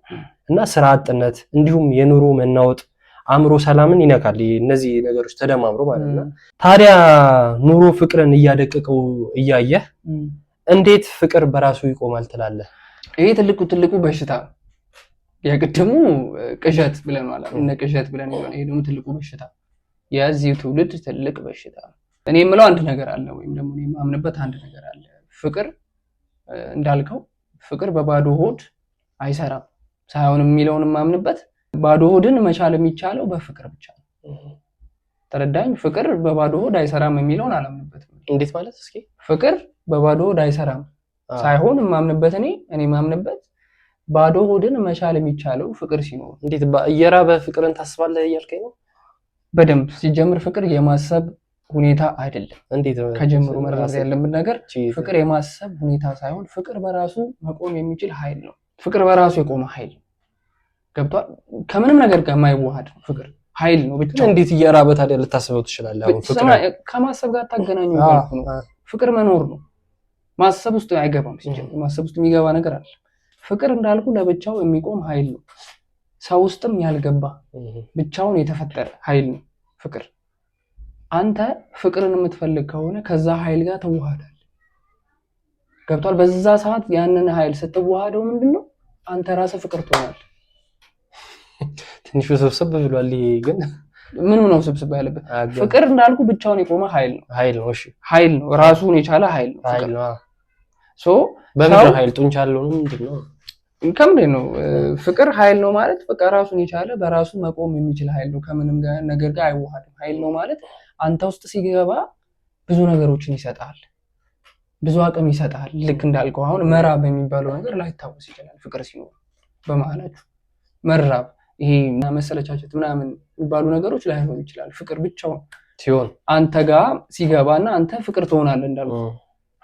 እና ስራ አጥነት እንዲሁም የኑሮ መናወጥ አእምሮ ሰላምን ይነካል። እነዚህ ነገሮች ተደማምሮ ማለት ነው። ታዲያ ኑሮ ፍቅርን እያደቀቀው እያየህ እንዴት ፍቅር በራሱ ይቆማል ትላለህ? ይሄ ትልቁ በሽታ የቅድሙ ቅዠት ብለናል። እነ ቅዠት ብለን ይሄ ደግሞ ትልቁ በሽታ የዚህ ትውልድ ትልቅ በሽታ። እኔ የምለው አንድ ነገር አለ፣ ወይም ደግሞ እኔ የማምንበት አንድ ነገር አለ። ፍቅር እንዳልከው ፍቅር በባዶ ሆድ አይሰራም ሳይሆን የሚለውን የማምንበት ባዶ ሆድን መቻል የሚቻለው በፍቅር ብቻ ነው። ተረዳኝ? ፍቅር በባዶ ሆድ አይሰራም የሚለውን አላምንበትም። እንዴት ማለት? እስኪ ፍቅር በባዶ ሆድ አይሰራም ሳይሆን የማምንበት እኔ የማምንበት ባዶ ሆድን መቻል የሚቻለው ፍቅር ሲኖር። እንዴት እየራበ ፍቅርን ታስባለህ እያልከኝ ነው? በደንብ ሲጀምር ፍቅር የማሰብ ሁኔታ አይደለም። እንዴት ከጀምሩ መረዳት ያለብን ነገር ፍቅር የማሰብ ሁኔታ ሳይሆን ፍቅር በራሱ መቆም የሚችል ኃይል ነው። ፍቅር በራሱ የቆመ ኃይል ገብቷል። ከምንም ነገር ጋር የማይዋሃድ ፍቅር ኃይል ነው ብቻ። እንዴት እየራበ ታዲያ ልታስበው ትችላለህ? አሁን ፍቅር ከማሰብ ጋር ታገናኙ ነው። ፍቅር መኖር ነው። ማሰብ ውስጥ አይገባም። ሲጀምር ማሰብ ውስጥ የሚገባ ነገር አለ። ፍቅር እንዳልኩ ለብቻው የሚቆም ኃይል ነው። ሰው ውስጥም ያልገባ ብቻውን የተፈጠረ ኃይል ነው ፍቅር። አንተ ፍቅርን የምትፈልግ ከሆነ ከዛ ኃይል ጋር ትዋሃዳለህ። ገብቷል። በዛ ሰዓት ያንን ኃይል ስትዋሃደው ምንድነው አንተ ራስህ ፍቅር ትሆናለህ። ትንሽ ስብስብ ብሏል። ይሄ ግን ምኑ ነው ስብስብ ያለበት? ፍቅር እንዳልኩ ብቻውን የቆመ ኃይል ነው። ኃይል ነው። እሺ ኃይል ነው። ራሱን የቻለ ኃይል ነው። ኃይል ነው። so በምንድን ኃይል ጡንቻ አለው ነው ምንድን ነው? ከምንድን ነው ፍቅር ኃይል ነው ማለት በቃ ራሱን የቻለ በራሱ መቆም የሚችል ኃይል ነው። ከምንም ነገር ጋር አይዋሃድም። ኃይል ነው ማለት አንተ ውስጥ ሲገባ ብዙ ነገሮችን ይሰጣል፣ ብዙ አቅም ይሰጣል። ልክ እንዳልከው አሁን መራብ የሚባለው ነገር ላይታወስ ይችላል። ፍቅር ሲኖር በመሀላችሁ መራብ፣ ይሄ መሰለቻቸት ምናምን የሚባሉ ነገሮች ላይሆን ይችላል። ፍቅር ብቻውን ሲሆን አንተ ጋር ሲገባና አንተ ፍቅር ትሆናለህ። እንዳልኩህ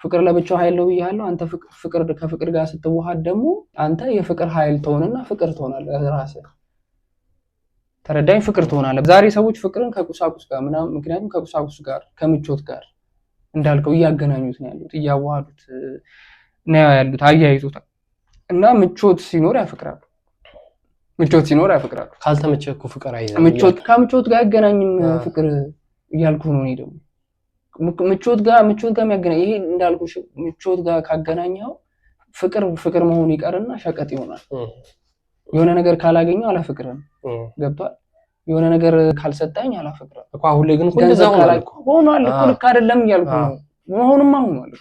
ፍቅር ለብቻው ኃይል ነው ብያለሁ። አንተ ፍቅር ከፍቅር ጋር ስትዋሃድ ደግሞ አንተ የፍቅር ኃይል ትሆንና ፍቅር ትሆናለህ ራስህ። ተረዳኝ? ፍቅር ትሆናለህ። ዛሬ ሰዎች ፍቅርን ከቁሳቁስ ጋር ምናምን፣ ምክንያቱም ከቁሳቁስ ጋር ከምቾት ጋር እንዳልከው እያገናኙት ነው ያሉት፣ እያዋሃዱት ነው ያሉት፣ አያይዙታል። እና ምቾት ሲኖር ያፈቅራሉ። ምቾት ሲኖር ያፈቅራሉ። ካልተመቸህ እኮ ፍቅር አይዘም። ምቾት ከምቾት ጋር አይገናኝም ፍቅር እያልኩ ነው እኔ ደግሞ ምቾት ጋር የሚያገናኝ ይሄ እንዳልኩሽ ምቾት ጋር ካገናኘው ፍቅር ፍቅር መሆኑ ይቀርና ሸቀጥ ይሆናል። የሆነ ነገር ካላገኘው አላፈቅርም። ገብቷል። የሆነ ነገር ካልሰጠኝ አላፈቅርም እኮ። አሁን ላይ ግን እኮ እንደዛ ሆኗል እኮ ልክ አይደለም እያልኩ ነው። መሆኑማ ሆኗል፣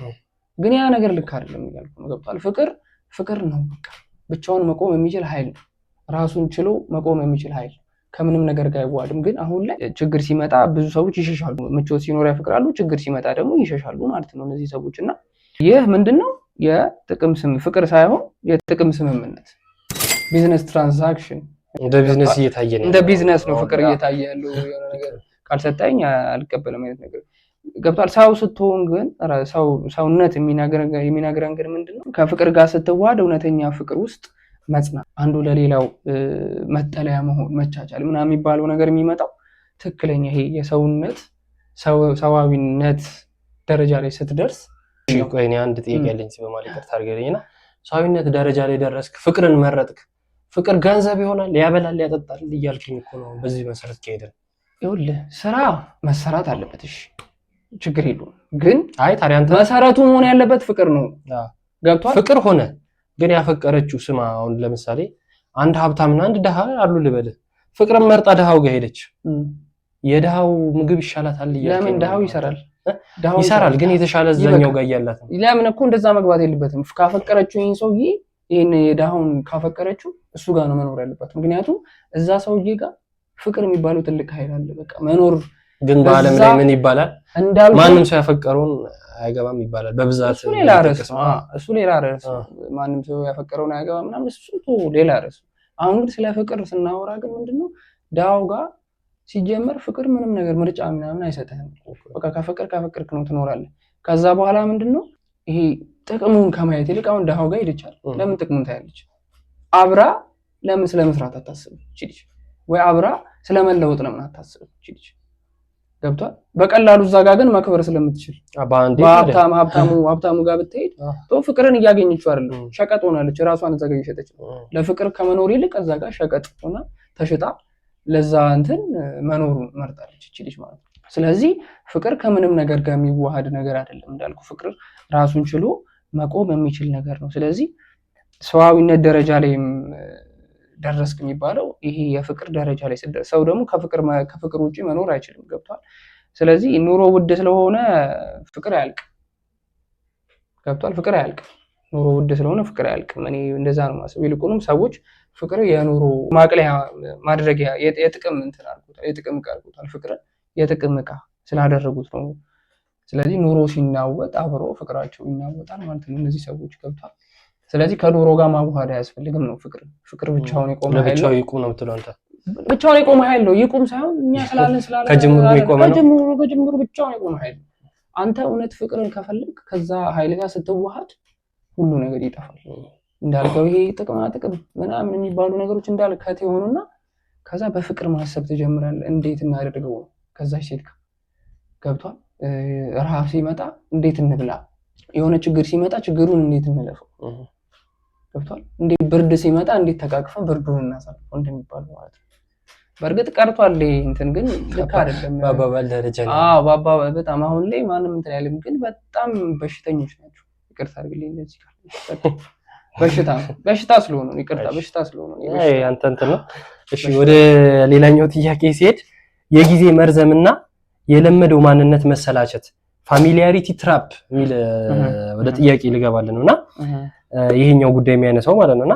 ግን ያ ነገር ልክ አይደለም እያልኩ ነው። ገብቷል። ፍቅር ፍቅር ነው። በቃ ብቻውን መቆም የሚችል ኃይል ነው። ራሱን ችሎ መቆም የሚችል ኃይል ከምንም ነገር ጋር አይዋሃድም። ግን አሁን ላይ ችግር ሲመጣ ብዙ ሰዎች ይሸሻሉ። ምቾት ሲኖር ያፈቅራሉ፣ ችግር ሲመጣ ደግሞ ይሸሻሉ ማለት ነው እነዚህ ሰዎች። እና ይህ ምንድነው የጥቅም ፍቅር ሳይሆን የጥቅም ስምምነት፣ business transaction፣ እንደ ቢዝነስ እየታየ ነው። እንደ ቢዝነስ ነው ፍቅር እየታየ ያለው። የሆነ ነገር ካልሰጠኝ አልቀበልም አይነት ነገር ገብቷል። ሰው ስትሆን ግን ሰውነት የሚነግረን ግን ምንድነው ከፍቅር ጋር ስትዋሃድ እውነተኛ ፍቅር ውስጥ መጽናት፣ አንዱ ለሌላው መጠለያ መሆን፣ መቻቻል ምናምን የሚባለው ነገር የሚመጣው ትክክለኛ ይሄ የሰውነት ሰዋዊነት ደረጃ ላይ ስትደርስ። ቆይ እኔ አንድ ጥያቄ ያለኝ በማለት ይቅርታ አድርገልኝና፣ ሰዋዊነት ደረጃ ላይ ደረስክ፣ ፍቅርን መረጥክ፣ ፍቅር ገንዘብ ይሆናል፣ ያበላል፣ ያጠጣል እያልከኝ እኮ ነው። በዚህ መሰረት ከሄድን ይኸውልህ ስራ መሰራት አለበት። እሺ ችግር የለውም። ግን አይ ታዲያ አንተ መሰረቱ መሆን ያለበት ፍቅር ነው። ገብቷል። ፍቅር ሆነ ግን ያፈቀረችው ስማ፣ አሁን ለምሳሌ አንድ ሀብታምና አንድ ድሃ አሉ ልበልህ። ፍቅርን መርጣ ድሃው ጋር ሄደች። የድሃው ምግብ ይሻላታል እያልከኝ ለምን? ድሃው ይሰራል፣ ይሰራል፣ ግን የተሻለ እዛኛው ጋር እያላት ነው። ለምን እኮ እንደዛ መግባት የለበትም። ካፈቀረችው ይሄን ሰውዬ ይሄን የድሃውን ካፈቀረችው እሱ ጋር ነው መኖር ያለባት። ምክንያቱም እዛ ሰውዬ ጋር ፍቅር የሚባለው ትልቅ ኃይል አለ። በቃ መኖር ግን በዓለም ላይ ምን ይባላል? ማንም ሰው ያፈቀረውን አይገባም ይባላል በብዛት። እሱ ሌላ ርዕስ ነው። እሱ ሌላ ርዕስ ነው። ማንም ሰው ያፈቀረውን አይገባም ምናምን እሱ ሌላ ርዕስ ነው። አሁን ግን ስለ ፍቅር ስናወራ ግን ምንድነው ድሃው ጋር ሲጀመር ፍቅር ምንም ነገር ምርጫ ምናምን አይሰጥህም። በቃ ከፍቅር ካፈቅርክ ነው ትኖራለህ። ከዛ በኋላ ምንድነው ይሄ ጥቅሙን ከማየት ይልቅ አሁን ድሃው ጋር ሄደቻል። ለምን ጥቅሙን ታያለች? አብራ ለምን ስለመስራት አታስብም? እቺ ልጅ ወይ አብራ ስለመለወጥ ለምን አታስብም? እቺ ልጅ ገብቷል። በቀላሉ እዛ ጋር ግን መክበር ስለምትችል በሀብታም ሀብታሙ ጋር ብትሄድ ፍቅርን እያገኘችው አይደለም፣ ሸቀጥ ሆናለች። ራሷን እዛ ጋር እየሸጠች ነው። ለፍቅር ከመኖር ይልቅ እዛ ጋር ሸቀጥ ሆና ተሽጣ ለዛ እንትን መኖሩን መርጣለች እቺ ልጅ ማለት ነው። ስለዚህ ፍቅር ከምንም ነገር ጋር የሚዋሃድ ነገር አይደለም። እንዳልኩ ፍቅር ራሱን ችሎ መቆም የሚችል ነገር ነው። ስለዚህ ሰዋዊነት ደረጃ ላይም ደረስክ የሚባለው ይሄ የፍቅር ደረጃ ላይ ስትደርስ፣ ሰው ደግሞ ከፍቅር ውጭ መኖር አይችልም። ገብቷል። ስለዚህ ኑሮ ውድ ስለሆነ ፍቅር አያልቅም። ገብቷል። ፍቅር አያልቅም። ኑሮ ውድ ስለሆነ ፍቅር አያልቅም። እኔ እንደዛ ነው የማስበው። ይልቁንም ሰዎች ፍቅር የኑሮ ማቅለያ ማድረጊያ የጥቅም እንትን አድርጎታል፣ የጥቅም ዕቃ አድርጎታል። ፍቅርን የጥቅም ዕቃ ስላደረጉት ነው። ስለዚህ ኑሮ ሲናወጥ አብሮ ፍቅራቸው ይናወጣል ማለት ነው እነዚህ ሰዎች። ገብቷል። ስለዚህ ከኑሮ ጋር ማዋሃድ አያስፈልግም ነው። ፍቅር ፍቅር ብቻውን የቆመ ኃይል ነው። ይቁም ነው የምትለው አንተ? ብቻውን የቆመ ኃይል ነው። ይቁም ሳይሆን እኛ ስላለን ስላለን ከጅምሩ የቆመ ነው። ከጅምሩ ብቻውን የቆመ ኃይል ነው። አንተ እውነት ፍቅርን ከፈለግ ከዛ ኃይል ጋር ስትዋሃድ ሁሉ ነገር ይጠፋል። እንዳልከው ይሄ ጥቅማ ጥቅም ምናምን የሚባሉ ነገሮች እንዳለ ከት የሆኑና ከዛ በፍቅር ማሰብ ትጀምራለህ። እንዴት እናደርገው ነው ከዛች ሴት ጋር ገብቷል። ረሃብ ሲመጣ እንዴት እንብላ፣ የሆነ ችግር ሲመጣ ችግሩን እንዴት እንለፈው፣ ገብቷል። እንዴት ብርድ ሲመጣ እንዴት ተቃቅፈን ብርዱን እናሳልፈው እንደሚባለው ማለት ነው። በእርግጥ ቀርቷል እንትን ግን ልክ አይደለም። በአባባል ደረጃ ነው። አዎ በአባባል በጣም አሁን ላይ ማንም እንትን አይልም፣ ግን በጣም በሽተኞች ናቸው። ይቅርታ አድርግልኝ እንደዚህ ካለ በሽታ በሽታ ስለሆኑ ይቅርታ፣ በሽታ ስለሆኑ አንተ እንትን ነው። እሺ ወደ ሌላኛው ጥያቄ ሲሄድ የጊዜ መርዘምና የለመደው ማንነት መሰላቸት familiarity trap የሚል ወደ ጥያቄ ልገባለን ነውና ይሄኛው ጉዳይ የሚያነሳው ማለት ነውና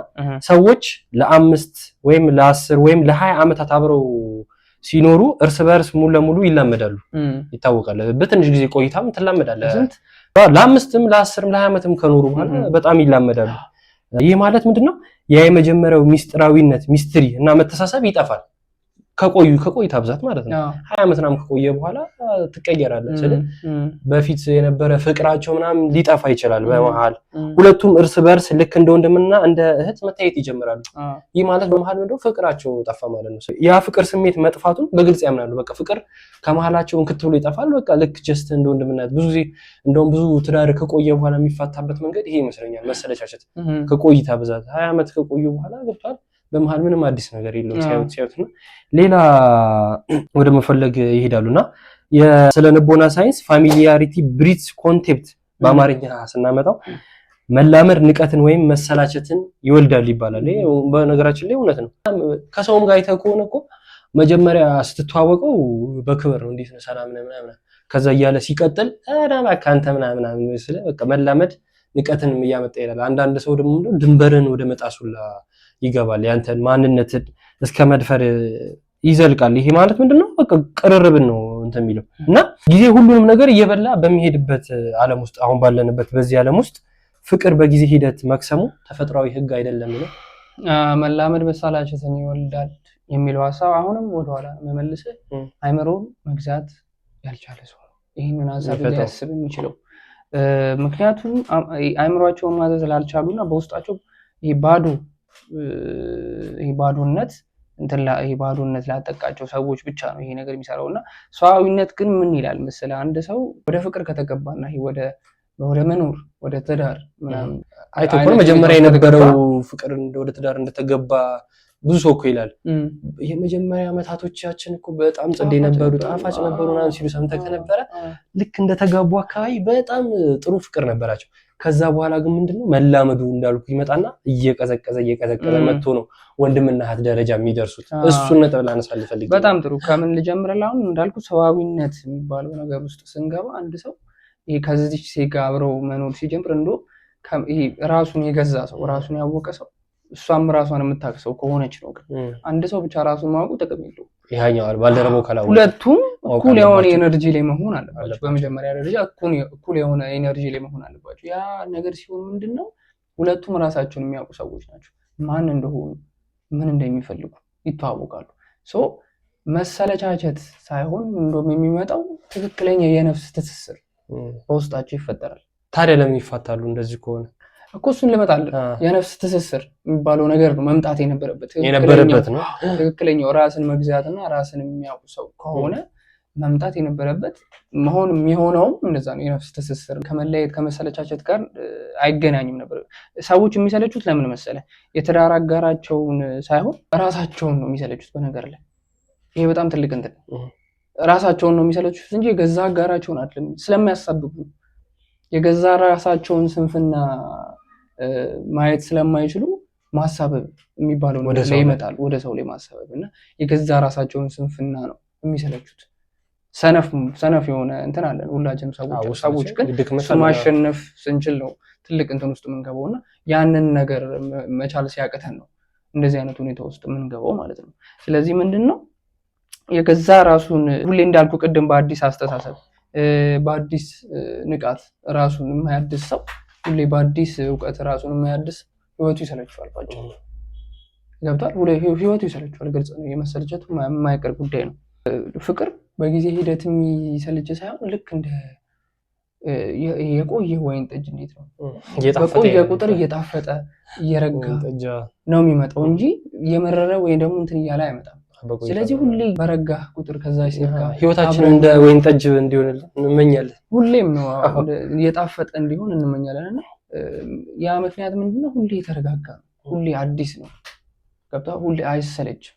ሰዎች ለ5 ወይም ለ10 ወይም ለ20 ዓመታት አብረው ሲኖሩ እርስ በርስ ሙሉ ለሙሉ ይላመዳሉ። ይታወቃል። በትንሽ ጊዜ ቆይታም ትላመዳለህ። ለ5ም ለ10ም ለ20 ዓመትም ከኖሩ በኋላ በጣም ይላመዳሉ። ይህ ማለት ምንድነው? ያ የመጀመሪያው ሚስጥራዊነት mystery እና መተሳሰብ ይጠፋል። ከቆዩ ከቆይታ ብዛት ማለት ነው። 20 ዓመት ምናምን ከቆየ በኋላ ትቀየራለህ። ስለ በፊት የነበረ ፍቅራቸው ምናምን ሊጠፋ ይችላል በመሃል። ሁለቱም እርስ በርስ ልክ እንደ ወንድምና እንደ እህት መታየት ይጀምራሉ። ይህ ማለት በመሃል ምንድነው ፍቅራቸው ጠፋ ማለት ነው። ያ ፍቅር ስሜት መጥፋቱን በግልጽ ያምናሉ። በቃ ፍቅር ከመሃላቸው እንክት ብሎ ይጠፋል። በቃ ልክ just እንደ ወንድምና ብዙ ጊዜ እንደውም ብዙ ትዳር ከቆየ በኋላ የሚፋታበት መንገድ ይሄ ይመስለኛል። መሰለቻቸት ከቆይታ ብዛት 20 ዓመት ከቆዩ በኋላ ገብቷል። በመሃል ምንም አዲስ ነገር የለውም። ሲያዩት ሲያዩትና ሌላ ወደ መፈለግ ይሄዳሉና የስነ ልቦና ሳይንስ familiarity breeds contempt በአማርኛ ስናመጣው መላመድ ንቀትን ወይም መሰላቸትን ይወልዳል ይባላል። በነገራችን ላይ እውነት ነው። ከሰውም ጋር አይተህ ከሆነ እኮ መጀመሪያ ስትተዋወቀው በክብር ነው፣ እንዴት ነው ሰላም ነው ምናምን፣ ከዛ እያለ ሲቀጥል ኧረ እባክህ አንተ ምናምን ስለ በቃ መላመድ ንቀትን እያመጣ ይላል። አንዳንድ ሰው ደግሞ ድንበርን ወደ መጣሱላ ይገባል። ያንተን ማንነትን እስከ መድፈር ይዘልቃል። ይሄ ማለት ምንድነው? በቃ ቅርርብን ነው እንትን የሚለው እና ጊዜ ሁሉንም ነገር እየበላ በሚሄድበት ዓለም ውስጥ አሁን ባለንበት በዚህ ዓለም ውስጥ ፍቅር በጊዜ ሂደት መክሰሙ ተፈጥሯዊ ሕግ አይደለም ነው። መላመድ መሰላቸትን ይወልዳል የሚለው ሀሳብ አሁንም ወደኋላ መመልስህ አይምሮን መግዛት ያልቻለ ሰው ነው ይህንን ሀሳብ ሊያስብ የሚችለው። ምክንያቱም አይምሯቸውን ማዘዝ ላልቻሉና በውስጣቸው ይሄ ባዶ ይሄ ባዶነት እንትን ይሄ ባዶነት ላጠቃቸው ሰዎች ብቻ ነው ይሄ ነገር የሚሰራው። እና ሰዋዊነት ግን ምን ይላል መሰለህ፣ አንድ ሰው ወደ ፍቅር ከተገባና ይሄ ወደ መኖር ወደ ትዳር ምናምን አይቶ እኮ መጀመሪያ የነበረው ፍቅር ወደ ትዳር እንደተገባ ብዙ ሰው እኮ ይላል። የመጀመሪያ ዓመታቶቻችን እኮ በጣም ጽዴ ነበሩ፣ ጣፋጭ ነበሩ ምናምን ሲሉ ሰምተህ ከነበረ ልክ እንደተጋቡ አካባቢ በጣም ጥሩ ፍቅር ነበራቸው። ከዛ በኋላ ግን ምንድነው መላመዱ እንዳልኩ ይመጣና እየቀዘቀዘ እየቀዘቀዘ መጥቶ ነው ወንድምና እህት ደረጃ የሚደርሱት። እሱን ነጥብ ላነሳ ልፈልግ። በጣም ጥሩ። ከምን ልጀምርልህ? አሁን እንዳልኩ ሰዋዊነት የሚባለው ነገር ውስጥ ስንገባ አንድ ሰው ይሄ ከዚች ሴት ጋር አብረው መኖር ሲጀምር እንዶ ይሄ ራሱን የገዛ ሰው ራሱን ያወቀ ሰው እሷም ራሷን የምታውቅ ሰው ከሆነች ነው። ግን አንድ ሰው ብቻ ራሱን ማወቁ ጥቅም የለውም። ይሄኛው ባልደረባው ካላወቀ ሁለቱም እኩል የሆነ energy ላይ መሆን አለባቸው። በመጀመሪያ ደረጃ እኩል የሆነ energy ላይ መሆን አለባቸው። ያ ነገር ሲሆን ምንድነው ሁለቱም ራሳቸውን የሚያውቁ ሰዎች ናቸው። ማን እንደሆኑ ምን እንደሚፈልጉ ይተዋወቃሉ። so መሰለቻቸት ሳይሆን እንደውም የሚመጣው ትክክለኛ የነፍስ ትስስር በውስጣቸው ይፈጠራል። ታዲያ ለምን ይፋታሉ እንደዚህ ከሆነ? እኮ እሱን ልመጣልህ። የነፍስ ትስስር የሚባለው ነገር ነው መምጣት የነበረበት ነው። ትክክለኛው ራስን መግዛትና ራስን የሚያውቁ ሰው ከሆነ መምጣት የነበረበት መሆን የሚሆነውም እንደዛ ነው። የነፍስ ትስስር ከመለያየት ከመሰለቻቸት ጋር አይገናኝም ነበር። ሰዎች የሚሰለቹት ለምን መሰለ? የትዳር አጋራቸውን ሳይሆን ራሳቸውን ነው የሚሰለቹት። በነገር ላይ ይሄ በጣም ትልቅ እንትን ራሳቸውን ነው የሚሰለቹት እንጂ የገዛ አጋራቸውን አይደለም። ስለሚያሳብቡ የገዛ ራሳቸውን ስንፍና ማየት ስለማይችሉ ማሳበብ የሚባለው ነገር ላይ ይመጣል። ወደ ሰው ላይ ማሳበብ እና የገዛ ራሳቸውን ስንፍና ነው የሚሰለቹት። ሰነፍ የሆነ እንትን አለን ሁላችንም ሰዎች ግን እሱ ማሸነፍ ስንችል ነው ትልቅ እንትን ውስጥ የምንገባው እና ያንን ነገር መቻል ሲያቅተን ነው እንደዚህ አይነት ሁኔታ ውስጥ የምንገባው ማለት ነው። ስለዚህ ምንድን ነው የገዛ ራሱን ሁሌ እንዳልኩ ቅድም በአዲስ አስተሳሰብ በአዲስ ንቃት ራሱን የማያድስ ሰው ሁሌ በአዲስ እውቀት ራሱን የማያድስ ህይወቱ ይሰለችዋል። ባጭሩ ገብቷል። ህይወቱ ይሰለችዋል። ግልጽ ነው። የመሰልቸቱ የማይቀር ጉዳይ ነው። ፍቅር በጊዜ ሂደት የሚሰለች ሳይሆን ልክ እንደ የቆየ ወይን ጠጅ እንዴት ነው በቆየ ቁጥር እየጣፈጠ እየረጋ ነው የሚመጣው እንጂ እየመረረ ወይ ደግሞ እንትን እያለ አይመጣም። ስለዚህ ሁሌ በረጋ ቁጥር ከዛ ሴት ጋር ህይወታችን እንደ ወይን ጠጅ እንዲሆንልን እንመኛለን። ሁሌም ነው እየጣፈጠ እንዲሆን እንመኛለን። እና ያ ምክንያት ምንድነው? ሁሌ የተረጋጋ ነው። ሁሌ አዲስ ነው። ገብቶሃል? ሁሌ አይሰለችም።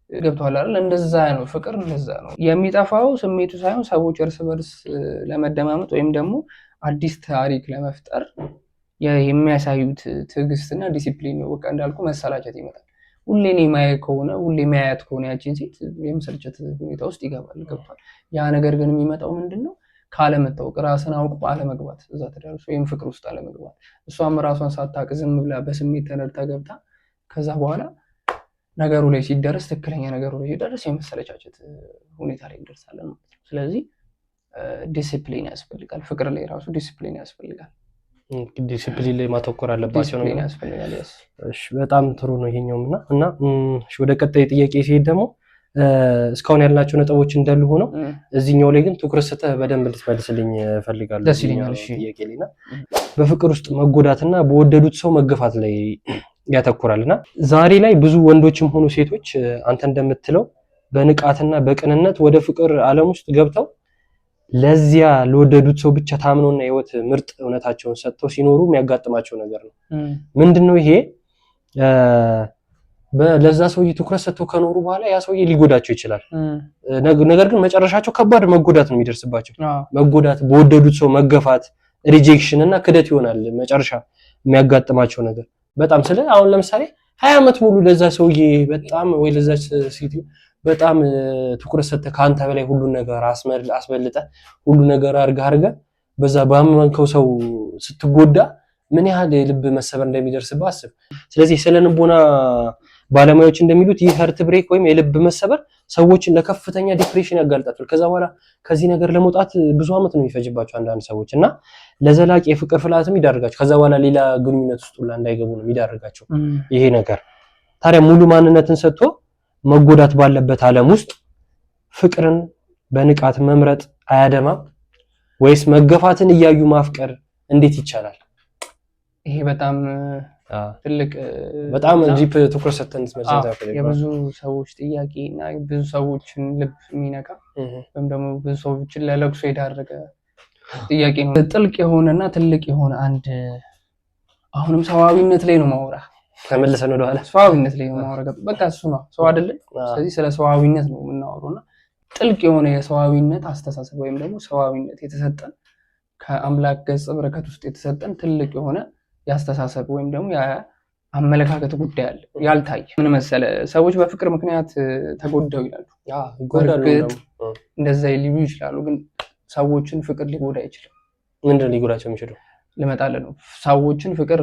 ገብቶሃል አይደል? እንደዛ ነው ፍቅር፣ እንደዛ ነው የሚጠፋው ስሜቱ ሳይሆን ሰዎች እርስ በርስ ለመደማመጥ ወይም ደግሞ አዲስ ታሪክ ለመፍጠር የሚያሳዩት ትዕግስትና ዲሲፕሊን ነው። በቃ እንዳልኩ መሰላቸት ይመጣል። ሁሌ እኔ ማየት ከሆነ ሁሌ ማያት ከሆነ ያቺን ሴት የመሰልቸት ሁኔታ ውስጥ ይገባል። ገብቷል። ያ ነገር ግን የሚመጣው ምንድን ነው? ካለመታወቅ፣ ራስን አውቆ አለመግባት እዛ ትዳር ውስጥ ወይም ፍቅር ውስጥ አለመግባት። እሷም ራሷን ሳታውቅ ዝም ብላ በስሜት ተነድታ ገብታ ከዛ በኋላ ነገሩ ላይ ሲደረስ ትክክለኛ ነገሩ ላይ ሲደረስ የመሰለቻቸት ሁኔታ ላይ እንደርሳለን ማለት ነው። ስለዚህ ዲሲፕሊን ያስፈልጋል። ፍቅር ላይ ራሱ ዲሲፕሊን ያስፈልጋል። ዲሲፕሊን ላይ ማተኮር አለባቸው ነው። ያስፈልጋል። እሺ በጣም ጥሩ ነው ይሄኛውም እና እሺ ወደ ቀጣይ ጥያቄ ሲሄድ ደግሞ እስካሁን ያልናቸው ነጥቦች እንዳሉ ሆነው እዚህኛው ላይ ግን ትኩረት ሰጥተህ በደንብ እንድትመልስልኝ እፈልጋለሁ። ደስ ይለኛል። እሺ ጥያቄ ላይ በፍቅር ውስጥ መጎዳትና በወደዱት ሰው መገፋት ላይ ያተኩራል እና ዛሬ ላይ ብዙ ወንዶችም ሆኑ ሴቶች አንተ እንደምትለው በንቃትና በቅንነት ወደ ፍቅር ዓለም ውስጥ ገብተው ለዚያ ለወደዱት ሰው ብቻ ታምነውና የህይወት ምርጥ እውነታቸውን ሰጥተው ሲኖሩ የሚያጋጥማቸው ነገር ነው። ምንድነው ይሄ? ለዛ ሰውዬ ትኩረት ሰጥተው ከኖሩ በኋላ ያ ሰውዬ ሊጎዳቸው ይችላል። ነገር ግን መጨረሻቸው ከባድ መጎዳት ነው የሚደርስባቸው። መጎዳት፣ በወደዱት ሰው መገፋት፣ rejection እና ክደት ይሆናል መጨረሻ የሚያጋጥማቸው ነገር። በጣም ስለ አሁን ለምሳሌ 20 ዓመት ሙሉ ለዛ ሰውዬ በጣም ወይ ለዛ ሴትዮ በጣም ትኩረት ሰጥተህ ከአንተ በላይ ሁሉን ነገር አስበልጠህ ሁሉ ነገር አድርገህ በዛ ባመንከው ሰው ስትጎዳ ምን ያህል የልብ መሰበር እንደሚደርስብህ አስብ። ስለዚህ ስነ ልቦና ባለሙያዎች እንደሚሉት ይህ heartbreak ወይም የልብ መሰበር ሰዎችን ለከፍተኛ depression ያጋልጣቸዋል። ከዛ በኋላ ከዚህ ነገር ለመውጣት ብዙ ዓመት ነው የሚፈጅባቸው አንዳንድ ሰዎች እና ለዘላቂ የፍቅር ፍርሃትም ይዳርጋቸው። ከዛ በኋላ ሌላ ግንኙነት ውስጥ ሁላ እንዳይገቡ ነው የሚዳርጋቸው ይሄ ነገር። ታዲያ ሙሉ ማንነትን ሰጥቶ መጎዳት ባለበት ዓለም ውስጥ ፍቅርን በንቃት መምረጥ አያደማም ወይስ መገፋትን እያዩ ማፍቀር እንዴት ይቻላል? ይሄ በጣም ትልቅ በጣም deep ትኩረት ሰጥተን የብዙ ሰዎች ጥያቄ እና ብዙ ሰዎችን ልብ የሚነካ ወይም ደግሞ ብዙ ሰዎችን ለለቅሶ የዳረገ ጥያቄ ነው። ጥልቅ የሆነና ትልቅ የሆነ አንድ አሁንም ሰዋዊነት ላይ ነው ማውራ ተመልሰን ወደኋላ ሰዋዊነት ላይ ነው ማውራ። በቃ እሱ ነው ሰው አይደለም። ስለዚህ ስለ ሰዋዊነት ነው የምናወራው እና ጥልቅ የሆነ የሰዋዊነት አስተሳሰብ ወይም ደግሞ ሰዋዊነት የተሰጠን ከአምላክ ገጸ በረከት ውስጥ የተሰጠን ትልቅ የሆነ የአስተሳሰብ ወይም ደግሞ የአመለካከት ጉዳይ አለ ያልታየ። ምን መሰለ፣ ሰዎች በፍቅር ምክንያት ተጎዳው ይላሉ። በእርግጥ እንደዛ ሊሉ ይችላሉ፣ ግን ሰዎችን ፍቅር ሊጎዳ አይችልም። ምንድን ነው ሊጎዳቸው የሚችለው? ልመጣልህ ነው። ሰዎችን ፍቅር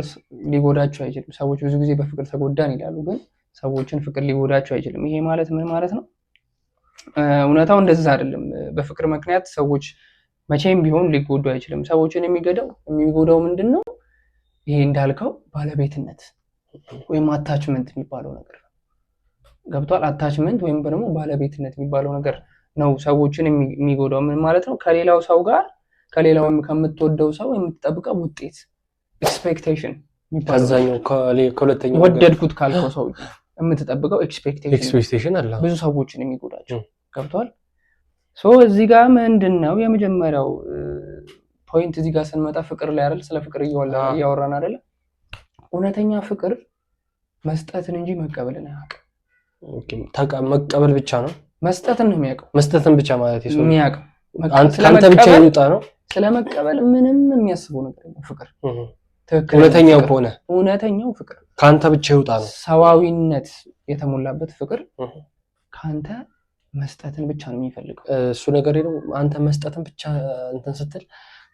ሊጎዳቸው አይችልም። ሰዎች ብዙ ጊዜ በፍቅር ተጎዳን ይላሉ፣ ግን ሰዎችን ፍቅር ሊጎዳቸው አይችልም። ይሄ ማለት ምን ማለት ነው? እውነታው እንደዛ አይደለም። በፍቅር ምክንያት ሰዎች መቼም ቢሆን ሊጎዱ አይችልም። ሰዎችን የሚጎዳው ምንድን ነው? ይሄ እንዳልከው ባለቤትነት ወይም attachment የሚባለው ነገር ገብቷል። attachment ወይም ደግሞ ባለቤትነት የሚባለው ነገር ነው ሰዎችን የሚጎዳው። ምን ማለት ነው? ከሌላው ሰው ጋር ከሌላው ከምትወደው ሰው የምትጠብቀው ውጤት expectation፣ ከዛኛው ከሁለተኛው ወደድኩት ካልከው ሰው የምትጠብቀው expectation አለ ብዙ ሰዎችን የሚጎዳቸው ገብቷል። So እዚህ ጋር ምንድን ነው የመጀመሪያው point? እዚህ ጋር ስንመጣ ፍቅር ላይ አይደል? ስለ ፍቅር እያወራን አይደለ? እውነተኛ ፍቅር መስጠትን እንጂ መቀበልን አያውቅም። መቀበል ብቻ ነው፣ መስጠትን ነው የሚያውቀው። መስጠትን ብቻ ማለት የሚያውቀው ከአንተ ብቻ የሚወጣ ነው። ስለመቀበል ምንም የሚያስበው ነገር የለም። ፍቅር እውነተኛው ከሆነ እውነተኛው ፍቅር ከአንተ ብቻ ይውጣ ነው። ሰዋዊነት የተሞላበት ፍቅር ከአንተ መስጠትን ብቻ ነው የሚፈልገው። እሱ ነገር ደግሞ አንተ መስጠትን ብቻ እንትን ስትል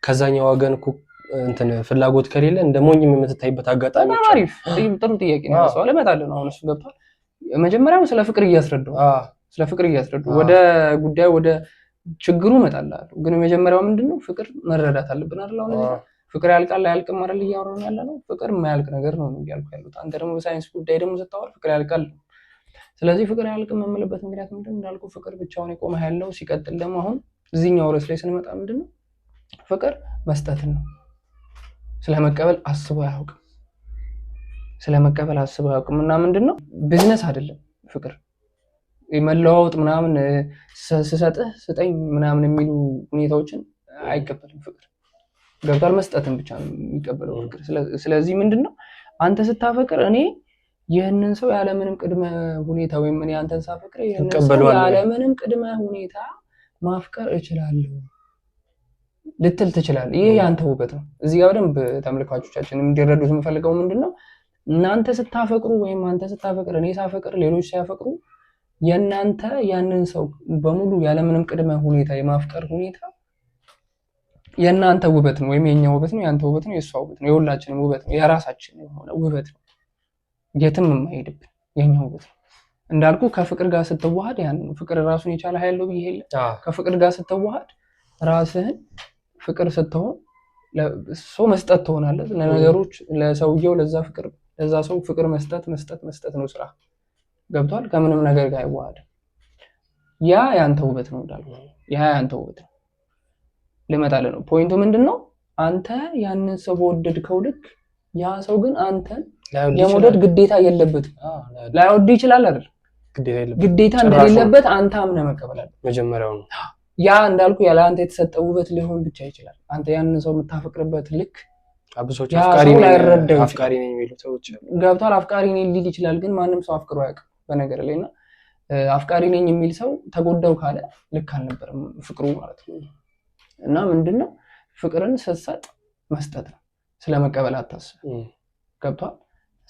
ከዛኛው ወገን እኮ እንትን ፍላጎት ከሌለ እንደ ሞኝም የምትታይበት አጋጣሚ። በጣም አሪፍ ጥሩ ጥያቄ ነው። ሰው እመጣለሁ ነው አሁን እሱ ገብቷል። መጀመሪያው ስለ ፍቅር እያስረዱ ስለ ፍቅር እያስረዱ ወደ ጉዳዩ ወደ ችግሩ እመጣለሁ። ግን መጀመሪያው ምንድነው ፍቅር መረዳት አለብን አይደል? አሁን ፍቅር ያልቃል አያልቅም አይደል እያወራን ያለ ነው። ፍቅር የማያልቅ ነገር ነው እያልኩ ያሉት። አንተ ደግሞ በሳይንስ ጉዳይ ደግሞ ስታወራ ፍቅር ያልቃል። ስለዚህ ፍቅር አያልቅም የምልበት ምክንያት ምንድን ነው? እንዳልኩ ፍቅር ብቻውን የቆመ ያለው። ሲቀጥል ደግሞ አሁን እዚህኛው ርዕስ ላይ ስንመጣ ምንድን ነው ፍቅር መስጠትን ነው። ስለመቀበል አስቦ አያውቅም። ስለመቀበል አስቦ አያውቅም። እና ምንድን ነው ቢዝነስ አይደለም ፍቅር መለዋወጥ ምናምን፣ ስሰጥህ ስጠኝ ምናምን የሚሉ ሁኔታዎችን አይቀበልም ፍቅር። ገብቷል። መስጠትን ብቻ ነው የሚቀበለው ፍቅር። ስለዚህ ምንድን ነው አንተ ስታፈቅር እኔ ይህንን ሰው ያለምንም ቅድመ ሁኔታ ወይም እኔ አንተን ሳፈቅር ይህንን ሰው ያለምንም ቅድመ ሁኔታ ማፍቀር እችላለሁ ልትል ትችላለህ። ይህ የአንተ ውበት ነው። እዚህ ጋር በደንብ ተመልካቾቻችን እንዲረዱት የምፈልገው ምንድን ነው እናንተ ስታፈቅሩ ወይም አንተ ስታፈቅር፣ እኔ ሳፈቅር፣ ሌሎች ሲያፈቅሩ የእናንተ ያንን ሰው በሙሉ ያለምንም ቅድመ ሁኔታ የማፍቀር ሁኔታ የእናንተ ውበት ነው፣ ወይም የኛ ውበት ነው፣ የአንተ ውበት ነው፣ የእሷ ውበት ነው፣ የሁላችንም ውበት ነው፣ የራሳችን የሆነ ውበት ነው። የትም የማይሄድብን የኛ ውበት ነው። እንዳልኩ ከፍቅር ጋር ስትዋሃድ ያን ፍቅር ራሱን የቻለ ኃይል ነው ብዬ የለ ከፍቅር ጋር ስትዋሃድ ራስህን ፍቅር ስትሆን ሰው መስጠት ትሆናለህ። ለነገሮች፣ ለሰውየው፣ ለዛ ፍቅር፣ ለዛ ሰው ፍቅር መስጠት መስጠት መስጠት ነው ስራ። ገብቷል። ከምንም ነገር ጋር አይዋሃድም። ያ ያንተ ውበት ነው እንዳልኩ ያ ያንተ ውበት ነው። ልመጣልህ ነው። Point ኡ ምንድን ነው? አንተ ያንን ሰው በወደድከው ልክ ያ ሰው ግን አንተን የመውደድ ግዴታ የለበትም። ላይወድ ይችላል አይደል? ግዴታ እንደሌለበት አንተ አምነህ መቀበል አለብህ። መጀመሪያው ነው። ያ እንዳልኩ ያለ አንተ የተሰጠ ውበት ሊሆን ብቻ ይችላል። አንተ ያንን ሰው የምታፈቅርበት ልክ አብሶች አፍቃሪ ነኝ የሚሉ ሰዎች ገብቷል። አፍቃሪ ነኝ ሊል ይችላል፣ ግን ማንም ሰው አፍቅሮ አያውቅም በነገር ላይ። እና አፍቃሪ ነኝ የሚል ሰው ተጎዳው ካለ ልክ አልነበረም ፍቅሩ ማለት ነው። እና ምንድነው ፍቅርን ስትሰጥ መስጠት ነው፣ ስለመቀበል አታስብ። ገብቷል።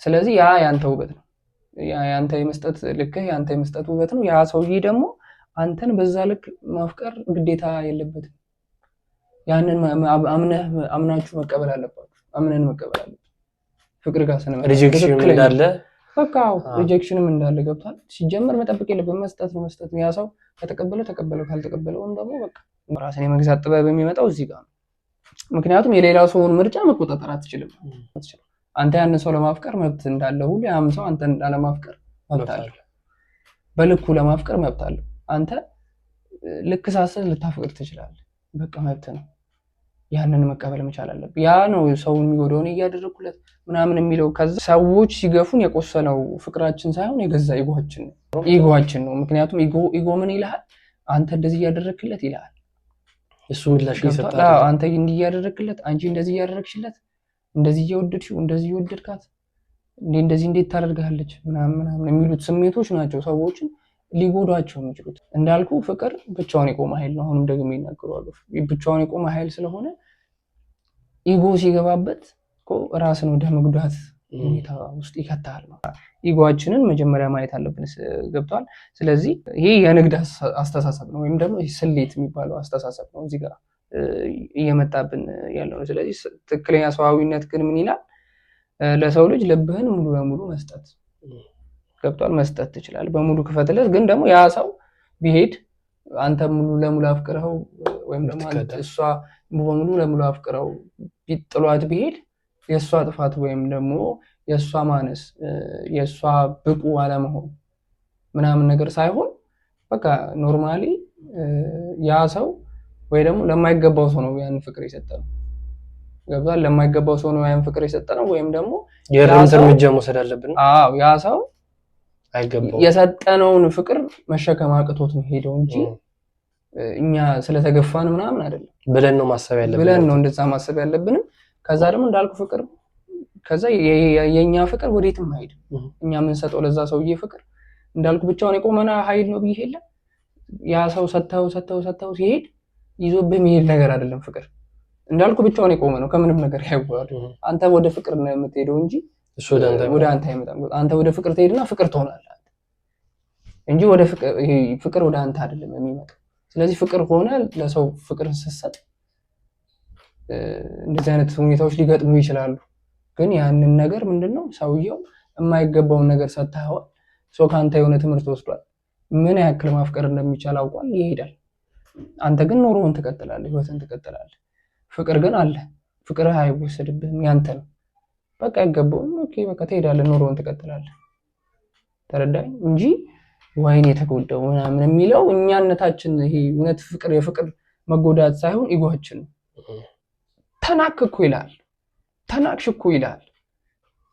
ስለዚህ ያ ያንተ ውበት ነው፣ ያንተ የመስጠት ልክህ ያንተ የመስጠት ውበት ነው። ያ ሰውዬ ደግሞ አንተን በዛ ልክ ማፍቀር ግዴታ የለበትም። ያንን አምናችሁ መቀበል አለባችሁ። አምነን መቀበል አለብን። ፍቅር ጋር ስንመጣ Rejection እንዳለ በቃ rejection ም እንዳለ ገብቷል። ሲጀመር መጠበቅ የለብን፣ መስጠት ነው መስጠት ነው። ያ ሰው ከተቀበለው ተቀበለው፣ ካልተቀበለውም ደግሞ በቃ ራስን የመግዛት ጥበብ የሚመጣው እዚህ ጋር ነው። ምክንያቱም የሌላ ሰውን ምርጫ መቆጣጠር አትችልም። አንተ ያንን ሰው ለማፍቀር መብት እንዳለ ሁሉ ያም ሰው አንተን ላለማፍቀር መብት አለው። በልኩ ለማፍቀር መብት አለው። አንተ ልክ ሳስህ ልታፈቅር ትችላለህ። በቃ መብት ነው። ያንን መቀበል መቻል አለብህ። ያ ነው ሰውን የሚጎዳውን እያደረኩለት ምናምን የሚለው። ከዛ ሰዎች ሲገፉን የቆሰለው ፍቅራችን ሳይሆን የገዛ ego ኣችን ነው ego ኣችን ነው። ምክንያቱም ego ምን ይልሃል? አንተ እንደዚህ እያደረክለት ይልሃል። እሱ ምላሽ ይሰጣል። አንተ እንዲህ እያደረክለት፣ አንቺ እንደዚህ እያደረግሽለት፣ እንደዚህ እየወደድሽው፣ እንደዚህ እየወደድካት፣ እንደዚህ እንዴት ታደርግሃለች ምናምን ምናምን የሚሉት ስሜቶች ናቸው ሰዎችን ሊጎዷቸው የሚችሉት። እንዳልኩ ፍቅር ብቻውን የቆመ ኃይል ነው። አሁንም ደግሞ ይናገራሉ። ብቻውን የቆመ ኃይል ስለሆነ ego ሲገባበት ራስን ወደ መጉዳት ሁኔታ ውስጥ ይከታል። Ego ኣችንን መጀመሪያ ማየት አለብን። ገብቷል። ስለዚህ ይሄ የንግድ አስተሳሰብ ነው፣ ወይም ደግሞ ስሌት የሚባለው አስተሳሰብ ነው እዚህ ጋር እየመጣብን ያለው ነው። ስለዚህ ትክክለኛ ሰዋዊነት ግን ምን ይላል? ለሰው ልጅ ልብህን ሙሉ ለሙሉ መስጠት። ገብቷል። መስጠት ትችላለህ፣ በሙሉ ክፈትለት። ግን ደግሞ ያ ሰው ቢሄድ አንተ ሙሉ ለሙሉ አፍቅረው ወይም ደግሞ እሷ በሙሉ ለሙሉ አፍቅረው ቢጥሏት ቢሄድ የእሷ ጥፋት ወይም ደግሞ የእሷ ማነስ የእሷ ብቁ አለመሆን ምናምን ነገር ሳይሆን በቃ normally ያ ሰው ወይ ደግሞ ለማይገባው ሰው ነው ያን ፍቅር የሰጠነው። ገብቷል። ለማይገባው ሰው ነው ያን ፍቅር የሰጠነው ወይም ደግሞ የእርምት እርምጃ መውሰድ አለብን። አዎ ያ ሰው አይገባውም የሰጠነውን ፍቅር መሸከም አቅቶት ነው ሄደው እንጂ እኛ ስለተገፋን ምናምን አይደለም ብለን ነው ማሰብ ያለብን፣ ብለን ነው እንደዛ ማሰብ ያለብንም። ከዛ ደግሞ እንዳልኩ ፍቅር ከዛ የኛ ፍቅር ወዴትም አይሄድም። እኛ የምንሰጠው ለዛ ሰውዬ ፍቅር እንዳልኩ ብቻውን የቆመና ኃይል ነው ብዬ የለ ያ ሰው ሰተው ሰተው ሰተው ሲሄድ ይዞብህ የሚሄድ ነገር አይደለም። ፍቅር እንዳልኩ ብቻውን የቆመ ነው፣ ከምንም ነገር አይዋሃድ። አንተ ወደ ፍቅር ነው የምትሄደው እንጂ እሱ ወደ አንተ አይመጣም። አንተ ወደ ፍቅር ትሄድና ፍቅር ትሆናለህ እንጂ ወደ ፍቅር ይሄ ፍቅር ወደ አንተ አይደለም የሚመጣው። ስለዚህ ፍቅር ሆነ ለሰው ፍቅርን ስትሰጥ እንደዚህ አይነት ሁኔታዎች ሊገጥሙ ይችላሉ። ግን ያንን ነገር ምንድነው ሰውየው የማይገባውን ነገር ሰጥተኸዋል። ሰው ከአንተ የሆነ ትምህርት ወስዷል። ምን ያክል ማፍቀር እንደሚቻል አውቋል። ይሄዳል። አንተ ግን ኑሮውን ትቀጥላለህ፣ ህይወትን ትቀጥላለህ። ፍቅር ግን አለ። ፍቅርህ አይወሰድብህም፣ ያንተ ነው። በቃ አይገባውም። Okay በቃ ትሄዳለህ፣ ኑሮውን ትቀጥላለህ። ተረዳኝ እንጂ ወይኔ የተጎዳው ምናምን የሚለው እኛነታችን ይሄ እውነት ፍቅር የፍቅር መጎዳት ሳይሆን ego ኣችን ነው። ተናክ እኮ ይላል፣ ተናቅሽ እኮ ይላል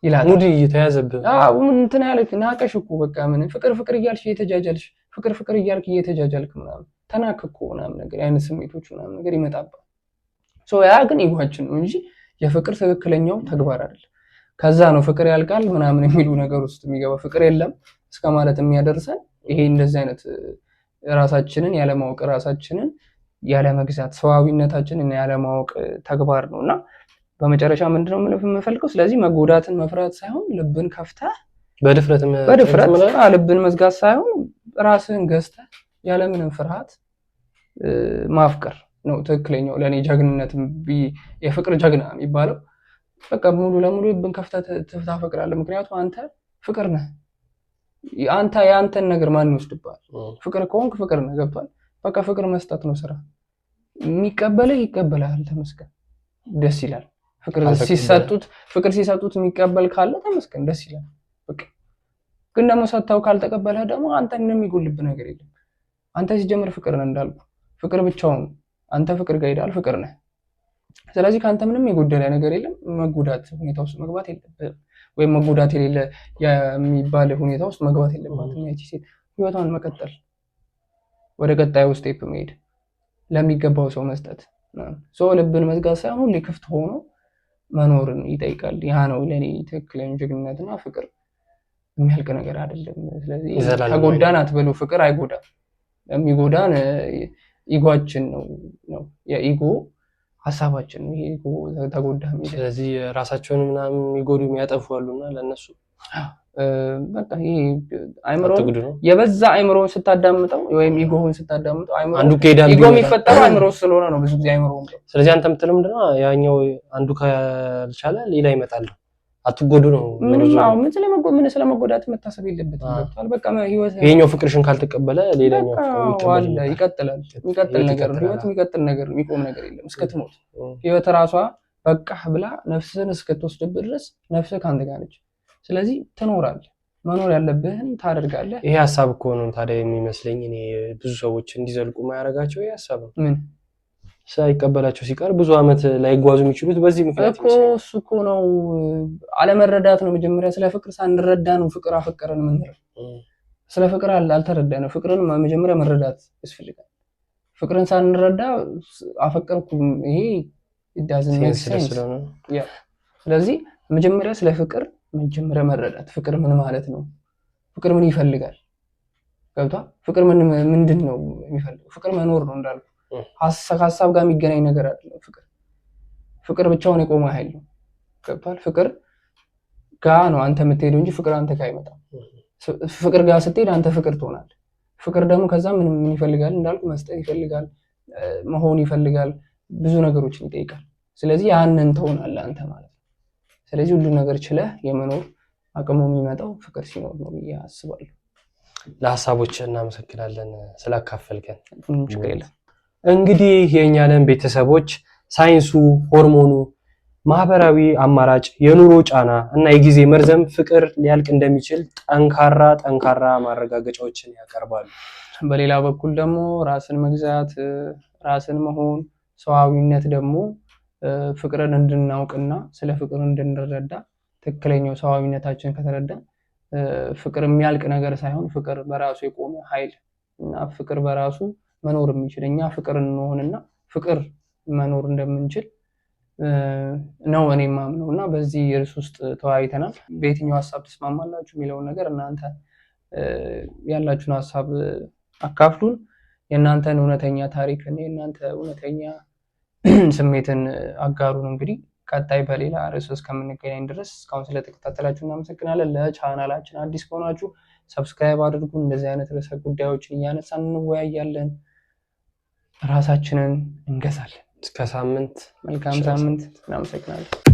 ይላል mood እየተያዘብህ አዎ ምን እንትን ያለክ ናቀሽ እኮ በቃ ምን ፍቅር ፍቅር እያልሽ እየተጃጃልሽ ፍቅር ፍቅር እያልክ እየተጃጃልክ ምናምን ተናክ እኮ ምናምን ነገር አይነት ስሜቶች ምናምን ነገር ይመጣባል። So ያ ግን ego ኣችን ነው እንጂ የፍቅር ትክክለኛው ተግባር አይደለም። ከዛ ነው ፍቅር ያልቃል ምናምን የሚሉ ነገር ውስጥ የሚገባ ፍቅር የለም እስከ ማለት የሚያደርሰን ይሄ እንደዚህ አይነት ራሳችንን ያለማወቅ ራሳችንን ያለመግዛት ሰዋዊነታችንን ያለማወቅ ተግባር ነው። እና በመጨረሻ ምንድነው የምፈልገው፣ ስለዚህ መጎዳትን መፍራት ሳይሆን ልብን ከፍተህ በድፍረት በድፍረት ልብን መዝጋት ሳይሆን ራስህን ገዝተህ ያለምንም ፍርሃት ማፍቀር ነው ትክክለኛው። ለእኔ ጀግንነት የፍቅር ጀግና የሚባለው በቃ ሙሉ ለሙሉ ልብን ከፍተህ ታፈቅራለህ። ምክንያቱም አንተ ፍቅር ነህ። አንተ የአንተን ነገር ማን ይወስድብሃል? ፍቅር ከሆንክ ፍቅር ነህ። ገብቶሃል? በቃ ፍቅር መስጠት ነው ስራ። የሚቀበልህ ይቀበልሃል፣ ተመስገን፣ ደስ ይላል። ፍቅር ሲሰጡት ፍቅር ሲሰጡት የሚቀበል ካለ ተመስገን፣ ደስ ይላል። በቃ ግን ደግሞ ሰጥተው ካልተቀበለህ ደግሞ አንተ ምንም የሚጎልብህ ነገር የለም። አንተ ሲጀምር ፍቅር ነህ እንዳልኩ፣ ፍቅር ብቻውን አንተ ፍቅር ጋር ሄዳል፣ ፍቅር ነህ። ስለዚህ ከአንተ ምንም የጎደለ ነገር የለም። መጎዳት ሁኔታ ውስጥ መግባት የለብህም፣ ወይም መጎዳት የሌለ የሚባል ሁኔታ ውስጥ መግባት የለባትም ያቺ ሴት። ህይወቷን መቀጠል፣ ወደ ቀጣዩ step መሄድ፣ ለሚገባው ሰው መስጠት፣ ሰው ልብን መዝጋት ሳይሆን ሁሌ ክፍት ሆኖ መኖርን ይጠይቃል። ያ ነው ለእኔ ትክክለኛ ጀግንነትና ፍቅር የሚያልቅ ነገር አይደለም። ስለዚህ ተጎዳን አትበሉ፣ ፍቅር አይጎዳም። የሚጎዳን ego ኣችን ነው የ ego ሀሳባችን ነው። ይሄ ego ተጎዳ የሚል። ስለዚህ ራሳቸውን ምናምን የሚጎዱ የሚያጠፉ አሉና ለነሱ በቃ ይሄ አይምሮ የበዛ አይምሮን ስታዳምጠው ወይም ego ህን ስታዳምጠው አይምሮ አንዱ ከሄደ ego የሚፈጠረው አይምሮ ስለሆነ ነው ብዙ ጊዜ አይምሮ። ስለዚህ አንተ የምትለው ምንድነው? ያኛው አንዱ ካልቻለ ሌላ ይመጣል። አትጎዱ ነው። ምንም አዎ፣ ምን ስለመጎ ምን ስለመጎዳት መታሰብ የለበትም። ገብቶሃል? በቃ ህይወት ይሄኛው ፍቅርሽን ካልተቀበለ ሌላኛው አለ፣ ይቀጥላል። የሚቀጥል ነገር ነው። ህይወት የሚቀጥል ነገር ነው። የሚቆም ነገር የለም እስክትሞት። ህይወት ራሷ በቃህ ብላ ነፍስህን እስክትወስድብህ ድረስ ነፍስህ ከአንተ ጋር ነች። ስለዚህ ትኖራለህ፣ መኖር ያለብህን ታደርጋለህ። ይሄ ሀሳብ እኮ ነው ታዲያ የሚመስለኝ እኔ ብዙ ሰዎች እንዲዘልቁ ማያደርጋቸው ይሄ ሀሳብ ነው። ምን ሳይቀበላቸው ሲቀር ብዙ አመት ላይጓዙ የሚችሉት በዚህ ምክንያት እኮ እሱ እኮ ነው አለመረዳት ነው። መጀመሪያ ስለ ፍቅር ሳንረዳ ነው ፍቅር አፈቀረን የምንለው። ስለ ፍቅር አልተረዳነው። ፍቅርን መጀመሪያ መረዳት ያስፈልጋል። ፍቅርን ሳንረዳ አፈቀርኩ ይሄ doesn't make sense። ስለዚህ መጀመሪያ ስለ ፍቅር መጀመሪያ መረዳት፣ ፍቅር ምን ማለት ነው? ፍቅር ምን ይፈልጋል? ገብቷል? ፍቅር ምን ምንድን ነው የሚፈልገው? ፍቅር መኖር ነው እንዳልኩ፣ ከሀሳብ ጋር የሚገናኝ ነገር አይደለም። ፍቅር ፍቅር ብቻውን የቆመ ኃይል ነው። ገብቷል? ፍቅር ጋ ነው አንተ የምትሄደው እንጂ ፍቅር አንተ ጋር አይመጣም። ፍቅር ጋር ስትሄድ አንተ ፍቅር ትሆናለህ። ፍቅር ደግሞ ከዛ ምን ምን ይፈልጋል እንዳልኩ መስጠት ይፈልጋል፣ መሆን ይፈልጋል፣ ብዙ ነገሮችን ይጠይቃል። ስለዚህ ያንን ትሆናለህ አንተ ማለት ነው። ስለዚህ ሁሉ ነገር ችለህ የመኖር አቅሙ የሚመጣው ፍቅር ሲኖር ነው ብዬ አስባለሁ። ለሀሳቦች እናመሰግናለን ስላካፈልከን። ምንም ችግር የለም። እንግዲህ የእኛለን ቤተሰቦች ሳይንሱ፣ ሆርሞኑ፣ ማህበራዊ አማራጭ፣ የኑሮ ጫና እና የጊዜ መርዘም ፍቅር ሊያልቅ እንደሚችል ጠንካራ ጠንካራ ማረጋገጫዎችን ያቀርባሉ። በሌላ በኩል ደግሞ ራስን መግዛት፣ ራስን መሆን፣ ሰዋዊነት ደግሞ ፍቅርን እንድናውቅና ስለ ፍቅር እንድንረዳ ትክክለኛው ሰዋዊነታችን ከተረዳ ፍቅር የሚያልቅ ነገር ሳይሆን ፍቅር በራሱ የቆመ ኃይል እና ፍቅር በራሱ መኖር የሚችል፣ እኛ ፍቅር እንሆንና ፍቅር መኖር እንደምንችል ነው እኔ የማምነው። እና በዚህ ርዕስ ውስጥ ተወያይተናል። በየትኛው ሀሳብ ትስማማላችሁ የሚለውን ነገር እናንተ ያላችሁን ሀሳብ አካፍሉን። የእናንተን እውነተኛ ታሪክን፣ የእናንተ እውነተኛ ስሜትን አጋሩን። እንግዲህ ቀጣይ በሌላ ርዕስ እስከምንገናኝ ድረስ እስካሁን ስለተከታተላችሁ እናመሰግናለን። ለቻናላችን አዲስ ከሆናችሁ subscribe አድርጉ። እንደዚህ አይነት ርዕሰ ጉዳዮችን እያነሳን እንወያያለን። ራሳችንን እንገዛለን። እስከ ሳምንት። መልካም ሳምንት። እናመሰግናለን።